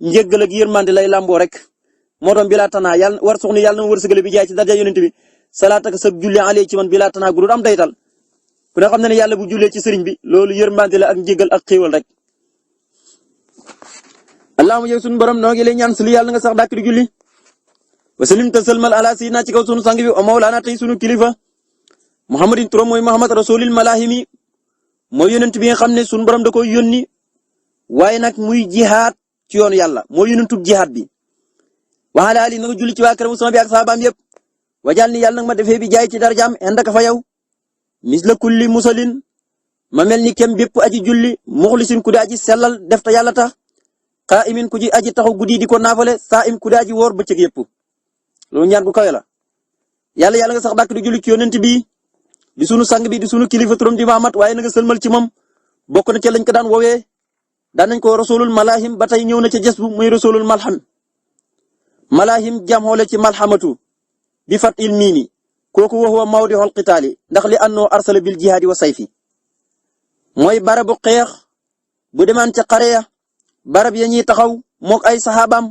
njéggal ak yërmande lay lamboo rek moo doon bilaa tanaa yàlla war suxni yàlla na ma wërsëgalee bi jaay ci darja yonent bi salaataka sa julli alee ci man bilaa tanaa gu dul am daytal ku ne xam ne yàlla bu jullee ci sëriñ bi loolu yërmande la ak njéggal ak xéewal rek allahumma yow sunu borom noo ngi lay ñaan sulu yàlla nga sax dàkk di julli wa salim te sëlmal ala sayyidina ci kaw sunu sang bi o mawlaana tey sunu kilifa muhammadin turam mooy muhammad rasulil malahimi mooy yonent bi nga xam ne sunu borom da koy yónni waaye nag muy jihaad ci yoonu yàlla mooy yonentub jihaad bi wa ala ali na nga julli ci waa këram sama bi ak saabaam yëpp wajal ni yàlla nag ma defee bi jaay ci darajaam indaka fa yow misla kulli musalin ma mel ni kem bépp aji julli muxlisin ku di aji sellal def ta yàlla tax qaa'imin ku ji aji taxaw guddi di ko naafale saa'im ku di aji woor bëccëg yëpp loolu ñaan gu kawe la yàlla nga sax dàkk di julli ci yonent bi di sunu sang bi di sunu kilifa turam di Muhammad waaye na nga sëlmal ci moom bokk na ca lañ ko daan woowee daan nañ ko rasulul malahim ba tey ñëw na ca jës bu muy rasulul malham malahim jam xoole ci malhamatu bi fat il miimi kooku wa huwa mawdihul qitaali ndax li annoo arsala bil jihaadi wa sayfi mooy barabu xeex bu demaan ca xare ya barab ya ñuy taxaw mook ay saxaabaam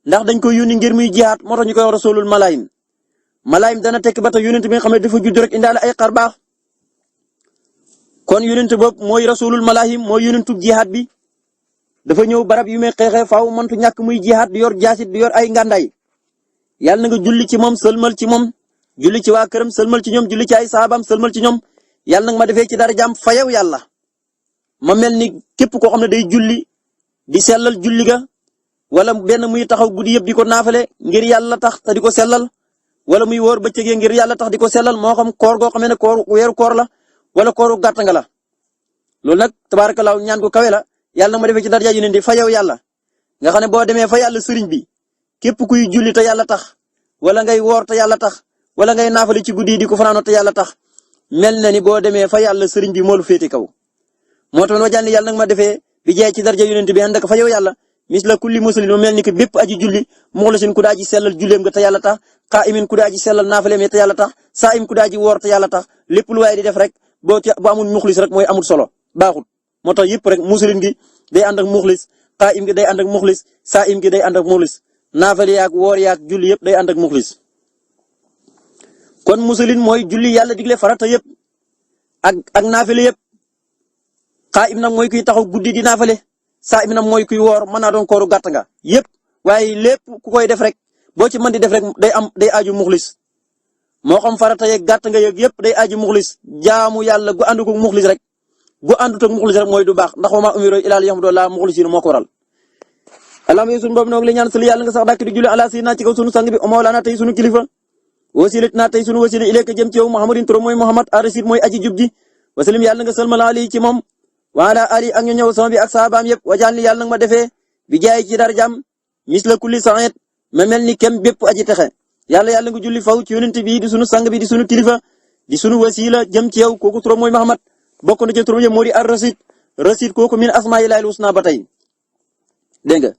ndax dañ koy yónni ngir muy jihaad moo tax ñu koy wax rasulul malahim malahim dana tekk ba tey yónent bi nga xam ne dafa judd rek indaale ay xar baax kon yónent boobu mooy rasulul malahim mooy yónentub jihaad bi dafa ñëw barab yu may xeexee faaw mëntu ñàkk muy jihaad di yor jaasit di yor ay ngàndaay yàlla na nga julli ci moom sëlmal ci moom julli ci waa këram sëlmal ci ñoom julli ci ay saabam sëlmal ci ñoom yàlla nag ma defee ci dara jàmm fa yow yàlla ma mel ni képp koo xam ne day julli di sellal julli ga wala benn muy taxaw guddi yëpp di ko naafale ngir yàlla tax te di ko sellal wala muy wóor bëccëg ngir yàlla tax di ko sellal moo xam koor goo xamee ne koor weeru koor la wala kooru gàtt nga la loolu nag tabaarakallaahu ñaan ko kawe la yàlla na ma defee ci daraja yu ne di fa yow yàlla nga xam ne boo demee fa yàlla sëriñ bi képp kuy julli te yàlla tax wala ngay woor te yàlla tax wala ngay naafale ci guddi di ko fanaanoo te yàlla tax mel na ni boo demee fa yàlla sëriñ bi moo lu féete kaw moo tax noo jànni yàlla nag ma defee bi jaay ci daraja yonent bi ànd ak fa yow yàlla misla kulli muslim mu mel ni que bépp aji julli muxlisin ku daa ji sellal julleem nga te yàlla tax qaa'imin ku daa ji sellal naafaleem te yàlla tax saa'im ku daa ji woor te yàlla tax lépp lu waaye di def rek boo amul muxlis rek mooy amul solo baaxul moo tax yëpp rek muslim gi day ànd ak muxlis qaa'im gi day ànd ak muxlis saa'im gi day ànd ak muxlis naafale yaag woor yaag julli yëpp day ànd ak muxlis kon muslim mooy julli yàlla digle farata yëpp ak naafale yëpp qaa'im nag mooy kuy taxaw guddi di naafale saa'im nag mooy kuy woor mën naa doon kooru gàtt nga yëpp waaye lépp ku koy def rek boo ci mën di def rek day aju muxlis moo xam farata yeeg gàtt nga yeeg yëpp day aju muxlis jaamu yàlla gu ànd ko muxlis rek gu àndut ak muxlis rek mooy du baax ndax wa maa umiru illaa liya'budullaaha muxlisiina moo ko waral. allahumma yow sunu boobu nag la ñaan sali yàlla nga sax dàkk di julli ala sayyidina ci kaw sunu sang bi o mawlaana tey sunu kilifa wasilatina tey sunu wasila ilayka jëm ci yow muhammadin turam mooy muhammad arasid mooy aji jub ji wasalim yàlla nga sëlmal ali ci moom wa ala ali ak ñu ñëw sama bi ak saabaam yëpp wajaal ni yàlla nag ma defee bi jaay ci darajam misla kulli sa'id ma mel ni kem bépp aji texe yàlla nga julli faw ci yonent bi di sunu sang bi di sunu kilifa di sunu wasila jëm ci yow kooku turam mooy muhammad bokk na ci turam yi moo di ar rasid kooku min asmaa'illahil husna ba tey dégg nga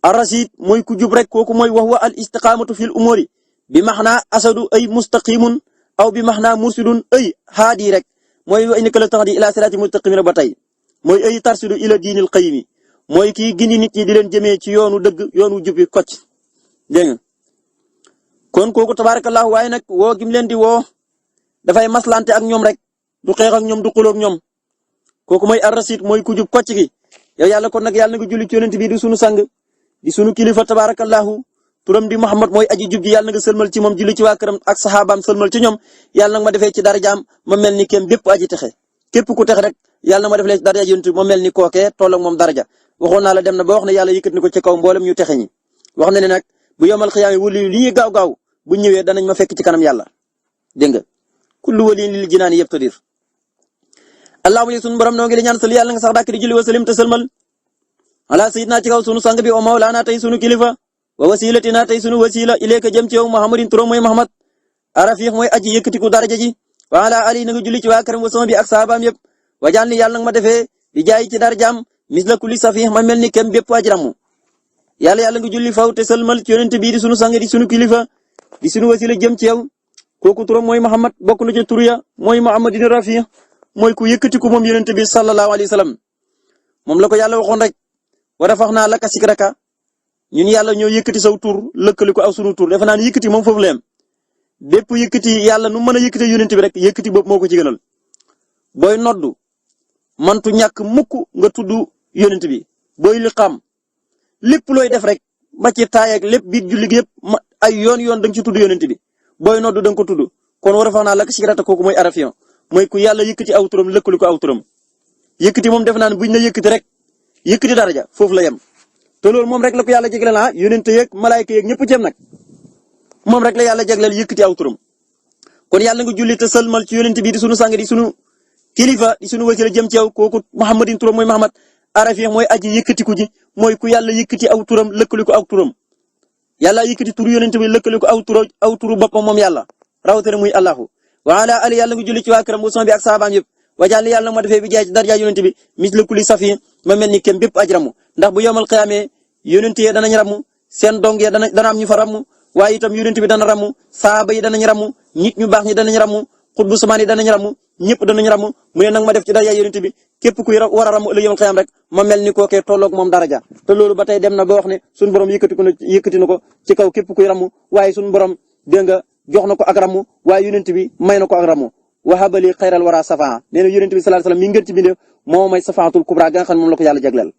ar-rasid mooy ku jub rek kooku mooy wax wa al istiqamatu fil umuri bi maxnaa asadu ay mustaqimun aw bi maxnaa mursidun ay haadi rek mooy wa innaka la tahdi ila sirati mustaqimin ba tey mooy ay tarsidu ila diinil qayyimi mooy kii gindi nit ñi di leen jëmee ci yoonu dëgg yoonu jub bi kocc dégg nga kon kooku tabarakallah waaye nag woo gim leen di woo dafay maslante ak ñoom rek du xeex ak ñoom du xuloo ak ñoom kooku mooy ar-rasid mooy ku jub kocc gi yow yàlla kon nag yàlla nga julli ci yonent bi di sunu sang di sunu kilifa tabarakallahu turam di Muhammad mooy aji jub ji yàlla nga sëlmal ci moom julli ci waa këram ak saxaabaam sëlmal ci ñoom yàlla nag ma defee ci darajaam ma mel ni kenn bépp aji texe képp ku texe rek yàlla na ma defee ci daraja yonent ma mel ni kookee toll ak moom daraja waxoon naa la dem na ba wax ne yàlla yëkkat ni ko ci kaw mboolem ñu texe ñi wax na ne nag bu yomal xiyaam wali li ñuy gaaw bu ñëwee danañ ma fekk ci kanam yàlla dégg nga kullu waliin lil jinaani yabtadir allahumma sunu borom noo ngi li ñaan sal yàlla nga sax dàkk di julli wa salim te sëlmal ala sayyidina ci kaw sunu sang bi o mawlaana tey sunu kilifa wa wasilatina tey sunu wasila ilayka jëm ci yow muhammadin turam mooy muhammad arafiix mooy aji yëkkatiku daraja ji wa ala ali na nga julli ci waa këram wa sama bi ak saabaam yëpp wajal ni yàlla nag ma defee di jaay ci darajaam misla kulli safiix ma mel ni kem bépp aji ramu yàlla nga julli faw te sëlmal ci yonent bi di sunu sang di sunu kilifa di sunu wasila jëm ci yow kooku turam mooy muhammad bokk na ci tur ya mooy muhammadin rafiix mooy ku yëkkatiku moom yonent bi sallallahu alayhi wa sallam moom la ko yàlla waxoon rek wa rafaxnaa laka zikraka ñun yàlla ñoo yëkkati saw tur lëkkali ko aw sunu tur defe naa ne yëkkati moom foofu la yem bépp yëkkati yàlla nu mën a yëkkati yonent bi rek yëkkati boobu moo ko ci gënal booy noddu mantu ñàkk mukk nga tudd yonent bi booy liqaam lépp looy def rek ba ci taay ak lépp biir julli gi yëpp ay yoon da nga ci tudd yonent bi booy noddu da nga ko tudd kon war a fax naa laka zikraka kooku mooy arafiyan mooy ku yàlla yëkkati aw turam lëkkali ko aw turam yëkkati moom defe naa ne buñ la yëkkati rek yëkkati daraja foofu la yem te loolu moom rek la ko yàlla jagleel yonent yeeg malaayka yeeg ñëpp ci yem nag moom rek la yàlla jagleel yëkkati aw turam kon yàlla nga julli te sëlmal ci yonent bi di sunu sang di sunu kilifa di sunu wasila jëm ci yow kooku muhammadin turam mooy muhammad arafiix mooy aji yëkkatiku ji mooy ku yàlla yëkkati aw turam lëkkali ko aw turam yàlla yëkkati turu yonent bi lëkkali ko aw turu boppam moom yàlla rawatina muy allahu wa ala ali yàlla nga julli ci waa këram bu sama bi ak saabaam yëpp wajaal yàlla ma defee bi jaay ci daraja yonent bi misla kulli safi ma mel ni kem bépp aj ramu ndax bu yomal xiyaamee yonent yi danañ ramu seen dong yi dana am ñu fa ramu waaye itam yonent bi dana ramu saaba yi danañ ramu nit ñu baax ñi danañ ramu xutbu samaan yi danañ ramu ñëpp danañ ramu mu ne nag ma def ci daraja yonent bi képp kuy war a ramu ëllëg yomal xiyaam rek ma mel ni kookee tolloog moom daraja te loolu ba tey dem na ba wax ne suñu borom yëkkati na ko ci kaw képp kuy ramu waaye suñu borom dégg nga jox na ko ak ramu waaye yonent bi may na ko ak ramu wahabali xayral wara safaa nee na yonent bi sallallahu alayhi wasallam mi ngeen ci bindee moo may safaatul kubra ga nga xam ne moom la ko yàlla jagleel